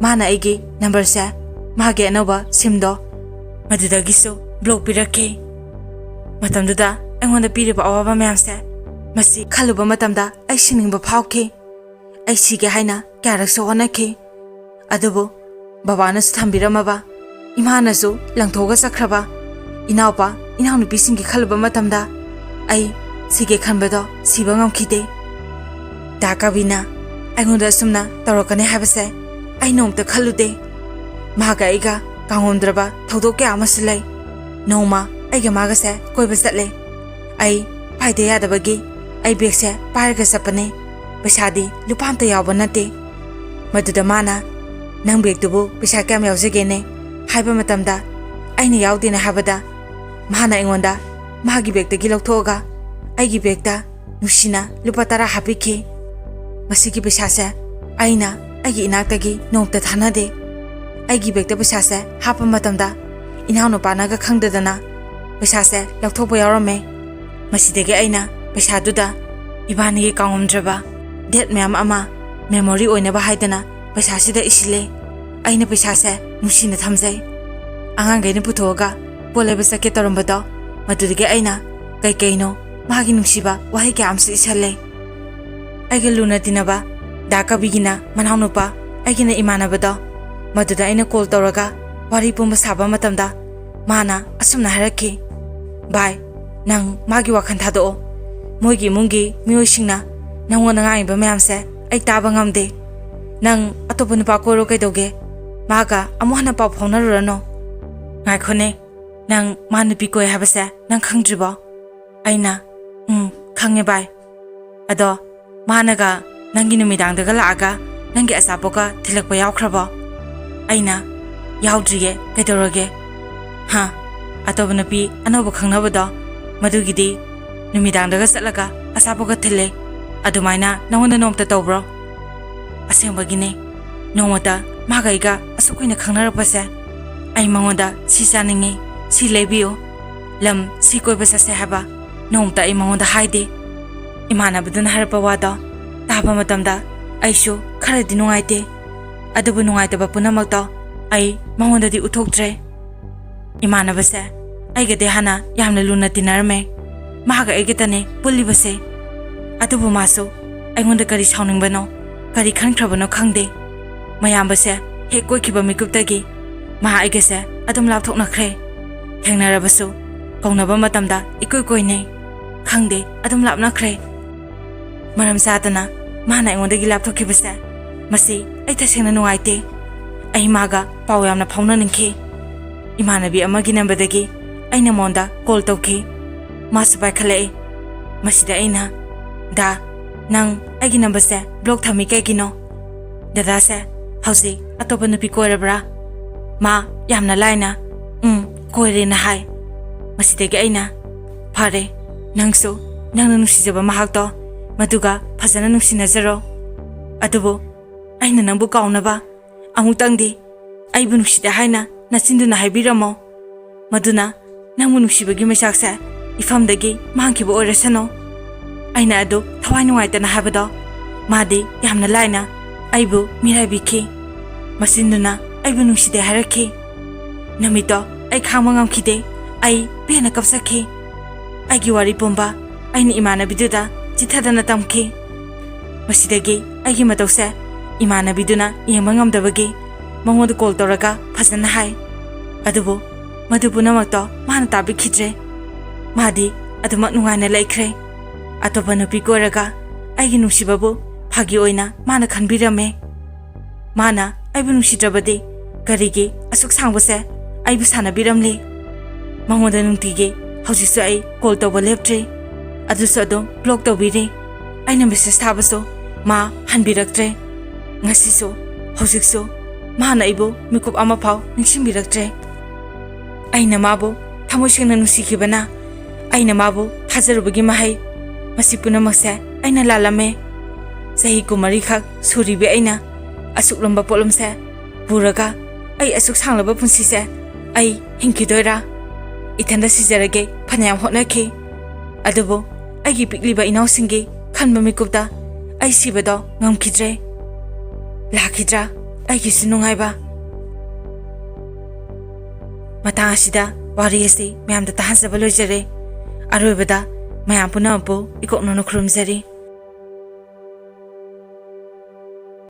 ꯃꯥꯅ ꯑꯩꯒꯤ ꯅꯝꯕꯔꯁꯦ, ꯃꯥꯒꯤ ꯑꯅꯧꯕ ꯁꯤꯝꯗꯣ, ꯃꯗꯨꯗꯒꯤꯁꯨ ꯕ꯭ꯂꯣꯛ ꯄꯤꯔꯛꯈꯤ꯫ ꯃꯇꯝꯗꯨꯗ ꯑꯩꯉꯣꯟꯗ ꯄꯤꯔꯤꯕ ꯑꯋꯥꯕ ꯃꯌꯥꯝꯁꯦ, ꯃꯁꯤ ꯈꯜꯂꯨꯕ ꯃꯇꯝꯗ ꯑꯩ ꯁꯤꯅꯤꯡꯕ ꯐꯥꯎꯈꯤ꯫ ꯑꯩ ꯁꯤꯒꯦ ꯍꯥꯏꯅ ꯀꯌꯥꯔꯛꯁꯨ ꯍꯣꯠꯅꯈꯤ, ꯑꯗꯨꯕꯨ ꯕꯕꯥꯅꯁꯨ ꯊꯝꯕꯤꯔꯝꯃꯕ, ꯏꯃꯥꯅꯁꯨ ꯂꯪꯊꯣꯛꯑꯒ ꯆꯠꯈ꯭ꯔꯕ, ꯏꯅꯥꯎꯄꯥ ꯏꯅꯥꯎꯅꯨꯄꯤꯁꯤꯡꯒꯤ ꯈꯜꯂꯨꯕ ꯃꯇꯝꯗ ꯑꯩ ꯁꯤꯒꯦ ꯈꯟꯕꯗꯣ ꯁꯤꯕ ꯉꯝꯈꯤꯗꯦ꯫ ꯗꯥ ꯀꯕꯤꯅ ꯑꯩꯉꯣꯟꯗ ꯑꯁꯨꯝꯅ ꯇꯧꯔꯛꯀꯅꯤ ꯍꯥꯏꯕꯁꯦ ꯑꯩ ꯅꯣꯡꯃꯇ ꯈꯜꯂꯨꯗꯦ꯫ ꯃꯍꯥꯛꯀ ꯑꯩꯒ ꯀꯥꯎꯉꯝꯗ꯭ꯔꯕ ꯊꯧꯗꯣꯛ ꯀꯌꯥ ꯑꯃꯁꯨ ꯂꯩ꯫ ꯅꯣꯡꯃ ꯑꯩꯒ ꯃꯥꯒꯁꯦ ꯀꯣꯏꯕ ꯆꯠꯂꯦ꯫ ꯑꯩ ꯄꯥꯏꯗ ꯌꯥꯗꯕꯒꯤ ꯑꯩ ꯕꯦꯒꯁꯦ ꯄꯥꯏꯔꯒ ꯆꯠꯄꯅꯦ꯫ ꯄꯩꯁꯥꯗꯤ ꯂꯨꯄꯥ ꯑꯝꯇ ꯌꯥꯎꯕ ꯅꯠꯇꯦ꯫ ꯃꯗꯨꯗ ꯃꯥꯅ, "ꯅꯪ ꯕꯦꯒꯇꯨꯕꯨ ꯄꯩꯁꯥ ꯀꯌꯥꯝ ꯌꯥꯎꯖꯒꯦꯅꯦ?" ꯍꯥꯏꯕ ꯃꯇꯝꯗ ꯑꯩꯅ ꯌꯥꯎꯗꯦꯅ ꯍꯥꯏꯕꯗ ꯃꯍꯥꯛꯅ ꯑꯩꯉꯣꯟꯗ ꯃꯥꯒꯤ ꯕꯦꯒꯇꯒꯤ ꯂꯧꯊꯣꯛꯑꯒ ꯑꯩꯒꯤ ꯕꯦꯒꯇ ꯅꯨꯡꯁꯤꯅ ꯂꯨꯄꯥ ꯇꯔꯥ ꯍꯥꯞꯄꯤꯈꯤ꯫ ꯃꯁꯤꯒꯤ ꯄꯩꯁꯥꯁꯦ ꯑꯩꯅ ꯑꯩꯒꯤ ꯏꯅꯥꯛꯇꯒꯤ ꯅꯣꯡꯃꯇ ꯊꯥꯅꯗꯦ꯫ ꯑꯩꯒꯤ ꯕꯦꯒꯇ ꯄꯩꯁꯥꯁꯦ ꯍꯥꯞꯄ ꯃꯇꯝꯗ ꯏꯅꯥꯎꯅꯨꯄꯥꯅꯒ ꯈꯪꯗꯗꯅ ꯄꯩꯁꯥꯁꯦ ꯂꯧꯊꯣꯛꯄ ꯌꯥꯎꯔꯝꯃꯦ꯫ ꯃꯁꯤꯗꯒꯤ ꯑꯩꯅ ꯄꯩꯁꯥꯗꯨꯗ ꯏꯕꯥꯅꯤꯒꯤ ꯀꯥꯎꯉꯝꯗ꯭ꯔꯕ ꯗꯦꯠ ꯃꯌꯥꯝ ꯑꯃ ꯃꯦꯃꯣꯔꯤ ꯑꯣꯏꯅꯕ ꯍꯥꯏꯗꯅ ꯄꯩꯁꯥꯁꯤꯗ ꯏꯁꯤꯜꯂꯦ꯫ ꯑꯩꯅ ꯄꯩꯁꯥꯁꯦ ꯅꯨꯡꯁꯤꯅ ꯊꯝꯖꯩ꯫ ꯑꯉꯥꯡꯈꯩꯅ ꯄꯨꯊꯣꯛꯑꯒ ꯄꯣꯠ ꯂꯩꯕ ꯆꯠꯀꯦ ꯇꯧꯔꯝꯕꯗꯣ, ꯃꯗꯨꯗꯒꯤ ꯑꯩꯅ ꯀꯩ ꯀꯩꯅꯣ ꯃꯥꯒꯤ ꯅꯨꯡꯁꯤꯕ ꯋꯥꯍꯩ ꯀꯌꯥ ꯑꯃꯁꯨ ꯏꯁꯜꯂꯦ꯫ ꯑꯩꯒ ꯂꯨꯅ ꯇꯤꯟꯅꯕ ꯗꯥ ꯀꯕꯤꯒꯤꯅ ꯃꯅꯥꯎꯅꯨꯄꯥ, ꯑꯩꯒꯤꯅ ꯏꯃꯥꯟꯅꯕꯗꯣ, ꯃꯗꯨꯗ ꯑꯩꯅ ꯀꯣꯜ ꯇꯧꯔꯒ ꯋꯥꯔꯤ ꯄꯨꯝꯕ ꯁꯥꯕ ꯃꯇꯝꯗ ꯃꯥꯅ ꯑꯁꯨꯝꯅ ꯍꯥꯏꯔꯛꯈꯤ, "ꯚꯥꯏ, ꯅꯪ ꯃꯥꯒꯤ ꯋꯥꯈꯜ ꯊꯥꯗꯣꯛꯑꯣ꯫ ꯃꯣꯏꯒꯤ ꯏꯃꯨꯡꯒꯤ ꯃꯤꯑꯣꯏꯁꯤꯡꯅ ꯅꯪꯉꯣꯟꯗ ꯉꯥꯡꯉꯤꯕ ꯃꯌꯥꯝꯁꯦ ꯑꯩ ꯇꯥꯕ ꯉꯝꯗꯦ꯫ ꯅꯪ ꯑꯇꯣꯞꯄ ꯅꯨꯄꯥ ꯀꯣꯏꯔꯣ ꯀꯩꯗꯧꯒꯦ? ꯃꯥꯒ ꯑꯃꯨꯛ ꯍꯟꯅ ꯄꯥꯎ ꯐꯥꯎꯅꯔꯨꯔꯅꯣ꯫ ꯉꯥꯏꯈꯣꯅꯦ, ꯅꯪ ꯃꯥ ꯅꯨꯄꯤ ꯀꯣꯏ ꯍꯥꯏꯕꯁꯦ ꯅꯪ ꯈꯪꯗ꯭ꯔꯤꯕꯣ?" ꯑꯩꯅ, "ꯎꯝ, ꯈꯪꯉꯦ ꯚꯥꯏ꯫ ꯑꯗꯣ ꯃꯥꯅꯒ ꯅꯪꯒꯤ ꯅꯨꯃꯤꯗꯥꯡꯗꯒ ꯂꯥꯛꯑꯒ ꯅꯪꯒꯤ ꯑꯆꯥꯄꯣꯠꯀ ꯊꯤꯜꯂꯛꯄ ꯌꯥꯎꯈ꯭ꯔꯕꯣ?" ꯑꯩꯅ, "ꯌꯥꯎꯗ꯭ꯔꯤꯌꯦ, ꯀꯩꯗꯧꯔꯒꯦ?" "ꯍꯥ, ꯑꯇꯣꯞꯄ ꯅꯨꯄꯤ ꯑꯅꯧꯕ ꯈꯪꯅꯕꯗꯣ, ꯃꯗꯨꯒꯤꯗꯤ ꯅꯨꯃꯤꯗꯥꯡꯗꯒ ꯆꯠꯂꯒ ꯑꯆꯥꯄꯣꯠꯀ ꯊꯤꯜꯂꯦ꯫ ꯑꯗꯨꯃꯥꯏꯅ ꯅꯉꯣꯟꯗ ꯅꯣꯡꯃꯇ ꯇꯧꯕ꯭ꯔꯣ?" "ꯑꯁꯦꯡꯕꯒꯤꯅꯦ, ꯅꯣꯡꯃꯇ ꯃꯥꯒ ꯑꯩꯒ ꯑꯁꯨꯛ ꯀꯨꯏꯅ ꯈꯪꯅꯔꯛꯄꯁꯦ ꯑꯩ ꯃꯉꯣꯟꯗ ꯁꯤ ꯆꯥꯅꯤꯡꯉꯤ, ꯁꯤ ꯂꯩꯕꯤꯌꯨ, ꯂꯝ ꯁꯤ ꯀꯣꯏꯕ ꯆꯠꯁꯦ ꯍꯥꯏꯕ ꯅꯣꯡꯃꯇ ꯑꯩ ꯃꯉꯣꯟꯗ ꯍꯥꯏꯗꯦ꯫ ꯏꯃꯥꯟꯅꯕꯗꯨꯅ ꯍꯥꯏꯔꯛꯄ ꯋꯥꯗꯣ ꯇꯥꯕ ꯃꯇꯝꯗ ꯑꯩꯁꯨ ꯈꯔꯗꯤ ꯅꯨꯡꯉꯥꯏꯇꯦ꯫ ꯑꯗꯨꯕꯨ ꯅꯨꯡꯉꯥꯏꯇꯕ ꯄꯨꯝꯅꯃꯛꯇꯣ ꯑꯩ ꯃꯉꯣꯟꯗꯗꯤ ꯎꯠꯊꯣꯛꯇ꯭ꯔꯦ꯫ ꯏꯃꯥꯟꯅꯕꯁꯦ ꯑꯩꯒꯗꯤ ꯍꯥꯟꯅ ꯌꯥꯝꯅ ꯂꯨꯅ ꯇꯤꯟꯅꯔꯝꯃꯦ꯫ ꯃꯍꯥꯛꯀ ꯑꯩꯒꯇꯅꯦ ꯄꯨꯜꯂꯤꯕꯁꯦ꯫ ꯑꯗꯨꯕꯨ ꯃꯥꯁꯨ ꯑꯩꯉꯣꯟꯗ ꯀꯔꯤ ꯁꯥꯎꯅꯤꯡꯕꯅꯣ, ꯀꯔꯤ ꯈꯟꯈ꯭ꯔꯕꯅꯣ ꯈꯪꯗꯦ꯫ ꯃꯌꯥꯝꯕꯁꯦ ꯍꯦꯛ ꯀꯣꯏꯈꯤꯕ ꯃꯤꯀꯨꯞꯇꯒꯤ ꯃꯥ ꯑꯩꯒꯁꯦ ꯑꯗꯨꯝ ꯂꯥꯞꯊꯣꯛꯅꯈ꯭ꯔꯦ꯫ ꯊꯦꯡꯅꯔꯕꯁꯨ ꯀꯧꯅꯕ ꯃꯇꯝꯗ ꯏꯀꯣꯏ ꯀꯣꯏꯅꯩ꯫ ꯈꯪꯗꯦ, ꯑꯗꯨꯝ ꯂꯥꯞꯅꯈ꯭ꯔꯦ꯫ ꯃꯔꯝ ꯆꯥꯗꯅ ꯃꯥꯅ ꯑꯩꯉꯣꯟꯗꯒꯤ ꯂꯥꯞꯊꯣꯛꯈꯤꯕꯁꯦ, ꯃꯁꯤ ꯑꯩ ꯇꯁꯦꯡꯅ ꯅꯨꯡꯉꯥꯏꯇꯦ꯫ ꯑꯩ ꯃꯥꯒ ꯄꯥꯎ ꯌꯥꯝꯅ ꯐꯥꯎꯅꯅꯤꯡꯈꯤ꯫ ꯏꯃꯥꯟꯅꯕꯤ ꯑꯃꯒꯤ ꯅꯝꯕꯔꯗꯒꯤ ꯑꯩꯅ ꯃꯉꯣꯟꯗ ꯀꯣꯜ ꯇꯧꯈꯤ꯫ ꯃꯥꯁꯨ ꯄꯥꯏꯈꯠꯂꯛꯏ꯫ ꯃꯁꯤꯗ ꯑꯩꯅ, "ꯗꯥ, ꯅꯪ ꯑꯩꯒꯤ ꯅꯝꯕꯔꯁꯦ ꯕ꯭ꯂꯣꯛ ꯊꯝꯃꯤ ꯀꯩꯒꯤꯅꯣ? ꯗꯗꯥꯁꯦ ꯍꯧꯖꯤꯛ ꯑꯇꯣꯞꯄ ꯅꯨꯄꯤ ꯀꯣꯏꯔꯕ꯭ꯔꯥ?" ꯃꯥ ꯌꯥꯝꯅ ꯂꯥꯏꯅ, "ꯎꯝ, ꯀꯣꯏꯔꯦꯅ" ꯍꯥꯏ꯫ ꯃꯁꯤꯗꯒꯤ ꯑꯩꯅ, "ꯐꯔꯦ, ꯅꯪꯁꯨ ꯅꯪꯅ ꯅꯨꯡꯁꯤꯖꯕ ꯃꯍꯥꯛꯇꯣ ꯃꯗꯨꯒ ꯐꯖꯅ ꯅꯨꯡꯁꯤꯅꯖꯔꯣ꯫ ꯑꯗꯨꯕꯨ ꯑꯩꯅ ꯅꯪꯕꯨ ꯀꯥꯎꯅꯕ ꯑꯃꯨꯛꯇꯪꯗꯤ ꯑꯩꯕꯨ ꯅꯨꯡꯁꯤꯗꯦ ꯍꯥꯏꯅ ꯅꯆꯤꯟꯗꯨꯅ ꯍꯥꯏꯕꯤꯔꯝꯃꯣ꯫ ꯃꯗꯨꯅ ꯅꯪꯕꯨ ꯅꯨꯡꯁꯤꯕꯒꯤ ꯃꯩꯆꯥꯛꯁꯦ ꯏꯐꯝꯗꯒꯤ ꯃꯥꯡꯈꯤꯕ ꯑꯣꯏꯔꯁꯅꯨ꯫" ꯑꯩꯅ ꯑꯗꯨ ꯊꯋꯥꯏ ꯅꯨꯡꯉꯥꯏꯇꯅ ꯍꯥꯏꯕꯗꯣ, ꯃꯥꯗꯤ ꯌꯥꯝꯅ ꯂꯥꯏꯅ ꯑꯩꯕꯨ ꯃꯤꯔꯥꯏꯕꯤꯈꯤ꯫ ꯃꯆꯤꯟꯗꯨꯅ ꯑꯩꯕꯨ ꯅꯨꯡꯁꯤꯗꯦ ꯍꯥꯏꯔꯛꯈꯤ꯫ ꯅꯨꯃꯤꯠꯇꯣ ꯑꯩ ꯈꯥꯡꯕ ꯉꯝꯈꯤꯗꯦ꯫ ꯑꯩ ꯄꯦꯟꯅ ꯀꯞꯆꯈꯤ꯫ ꯑꯩꯒꯤ ꯋꯥꯔꯤ ꯄꯨꯝꯕ ꯑꯩꯅ ꯏꯃꯥꯟꯅꯕꯤꯗꯨꯗ ꯆꯤꯊꯗꯅ ꯇꯝꯈꯤ꯫ ꯃꯁꯤꯗꯒꯤ ꯑꯩꯒꯤ ꯃꯇꯧꯁꯦ ꯏꯃꯥꯟꯅꯕꯤꯗꯨꯅ ꯌꯦꯡꯕ ꯉꯝꯗꯕꯒꯤ ꯃꯉꯣꯟꯗ ꯀꯣꯜ ꯇꯧꯔꯒ ꯐꯖꯅ ꯍꯥꯏ꯫ ꯑꯗꯨꯕꯨ ꯃꯗꯨ ꯄꯨꯝꯅꯃꯛꯇꯣ ꯃꯥꯅ ꯇꯥꯕꯤꯈꯤꯗ꯭ꯔꯦ꯫ ꯃꯥꯗꯤ ꯑꯗꯨꯃꯛ ꯅꯨꯡꯉꯥꯏꯅ ꯂꯩꯈ꯭ꯔꯦ꯫ ꯑꯇꯣꯞꯄ ꯅꯨꯄꯤ ꯀꯣꯏꯔꯒ ꯑꯩꯒꯤ ꯅꯨꯡꯁꯤꯕꯕꯨ ꯐꯥꯒꯤ ꯑꯣꯏꯅ ꯃꯥꯅ ꯈꯟꯕꯤꯔꯝꯃꯦ꯫ ꯃꯥꯅ ꯑꯩꯕꯨ ꯅꯨꯡꯁꯤꯗ꯭ꯔꯕꯗꯤ ꯀꯔꯤꯒꯤ ꯑꯁꯨꯛ ꯁꯥꯡꯕꯁꯦ ꯑꯩꯕꯨ ꯁꯥꯟꯅꯕꯤꯔꯝꯂꯤ? ꯃꯉꯣꯟꯗ ꯅꯨꯡꯇꯤꯒꯤ ꯍꯧꯖꯤꯛꯁꯨ ꯑꯩ ꯀꯣꯜ ꯇꯧꯕ ꯂꯦꯞꯇ꯭ꯔꯤ꯫ ꯑꯗꯨꯁꯨ ꯑꯗꯨꯝ ꯕ꯭ꯂꯣꯛ ꯇꯧꯕꯤꯔꯤ꯫ ꯑꯩꯅ ꯃꯦꯁꯦꯖ ꯊꯥꯕꯁꯨ ꯃꯥ ꯍꯟꯕꯤꯔꯛꯇ꯭ꯔꯦ꯫ ꯉꯁꯤꯁꯨ, ꯍꯧꯖꯤꯛꯁꯨ ꯃꯥꯅ ꯑꯩꯕꯨ ꯃꯤꯀꯨꯞ ꯑꯃꯐꯥꯎ ꯅꯤꯡꯁꯤꯡꯕꯤꯔꯛꯇ꯭ꯔꯦ꯫ ꯑꯩꯅ ꯃꯥꯕꯨ ꯊꯃꯣꯏ ꯁꯦꯡꯅ ꯅꯨꯡꯁꯤꯈꯤꯕꯅ, ꯑꯩꯅ ꯃꯥꯕꯨ ꯊꯥꯖꯔꯨꯕꯒꯤ ꯃꯍꯩ, ꯃꯁꯤ ꯄꯨꯝꯅꯃꯛꯁꯦ ꯑꯩꯅ ꯂꯥꯜꯂꯝꯃꯦ꯫ ꯆꯍꯤ ꯀꯨꯟꯃꯔꯤꯈꯛ ꯁꯨꯔꯤꯕꯤ ꯑꯩꯅ ꯑꯁꯨꯛ ꯂꯨꯝꯕ ꯄꯣꯠꯂꯨꯝꯁꯦ ꯄꯨꯔꯒ ꯑꯩ ꯑꯁꯨꯛ ꯁꯥꯡꯂꯕ ꯄꯨꯟꯁꯤꯁꯦ ꯑꯩ ꯍꯤꯡꯈꯤꯗꯣꯏꯔꯥ? ꯏꯊꯟꯗ ꯁꯤꯖꯔꯒꯦ ꯐꯅꯌꯥꯝ ꯍꯣꯠꯅꯈꯤ꯫ ꯑꯗꯨꯕꯨ ꯑꯩꯒꯤ ꯄꯤꯛꯂꯤꯕ ꯏꯅꯥꯎꯁꯤꯡꯒꯤ ꯈꯟꯕ ꯃꯤꯀꯨꯞꯇ ꯑꯩ ꯁꯤꯕꯗꯣ ꯉꯝꯈꯤꯗ꯭ꯔꯦ꯫ ꯂꯥꯛꯈꯤꯗ꯭ꯔꯥ ꯑꯩꯒꯤꯁꯨ ꯅꯨꯡꯉꯥꯏꯕ? ꯃꯇꯥꯡ ꯑꯁꯤꯗ ꯋꯥꯔꯤ ꯑꯁꯤ ꯃꯌꯥꯝꯗ ꯇꯥꯍꯟꯖꯕ ꯂꯣꯏꯖꯔꯦ꯫ ꯑꯔꯣꯏꯕꯗ ꯃꯌꯥꯝ ꯄꯨꯝꯅꯃꯛꯄꯨ ꯏꯀꯣꯛꯅꯅ ꯈꯨꯔꯨꯝꯖꯔꯤ꯫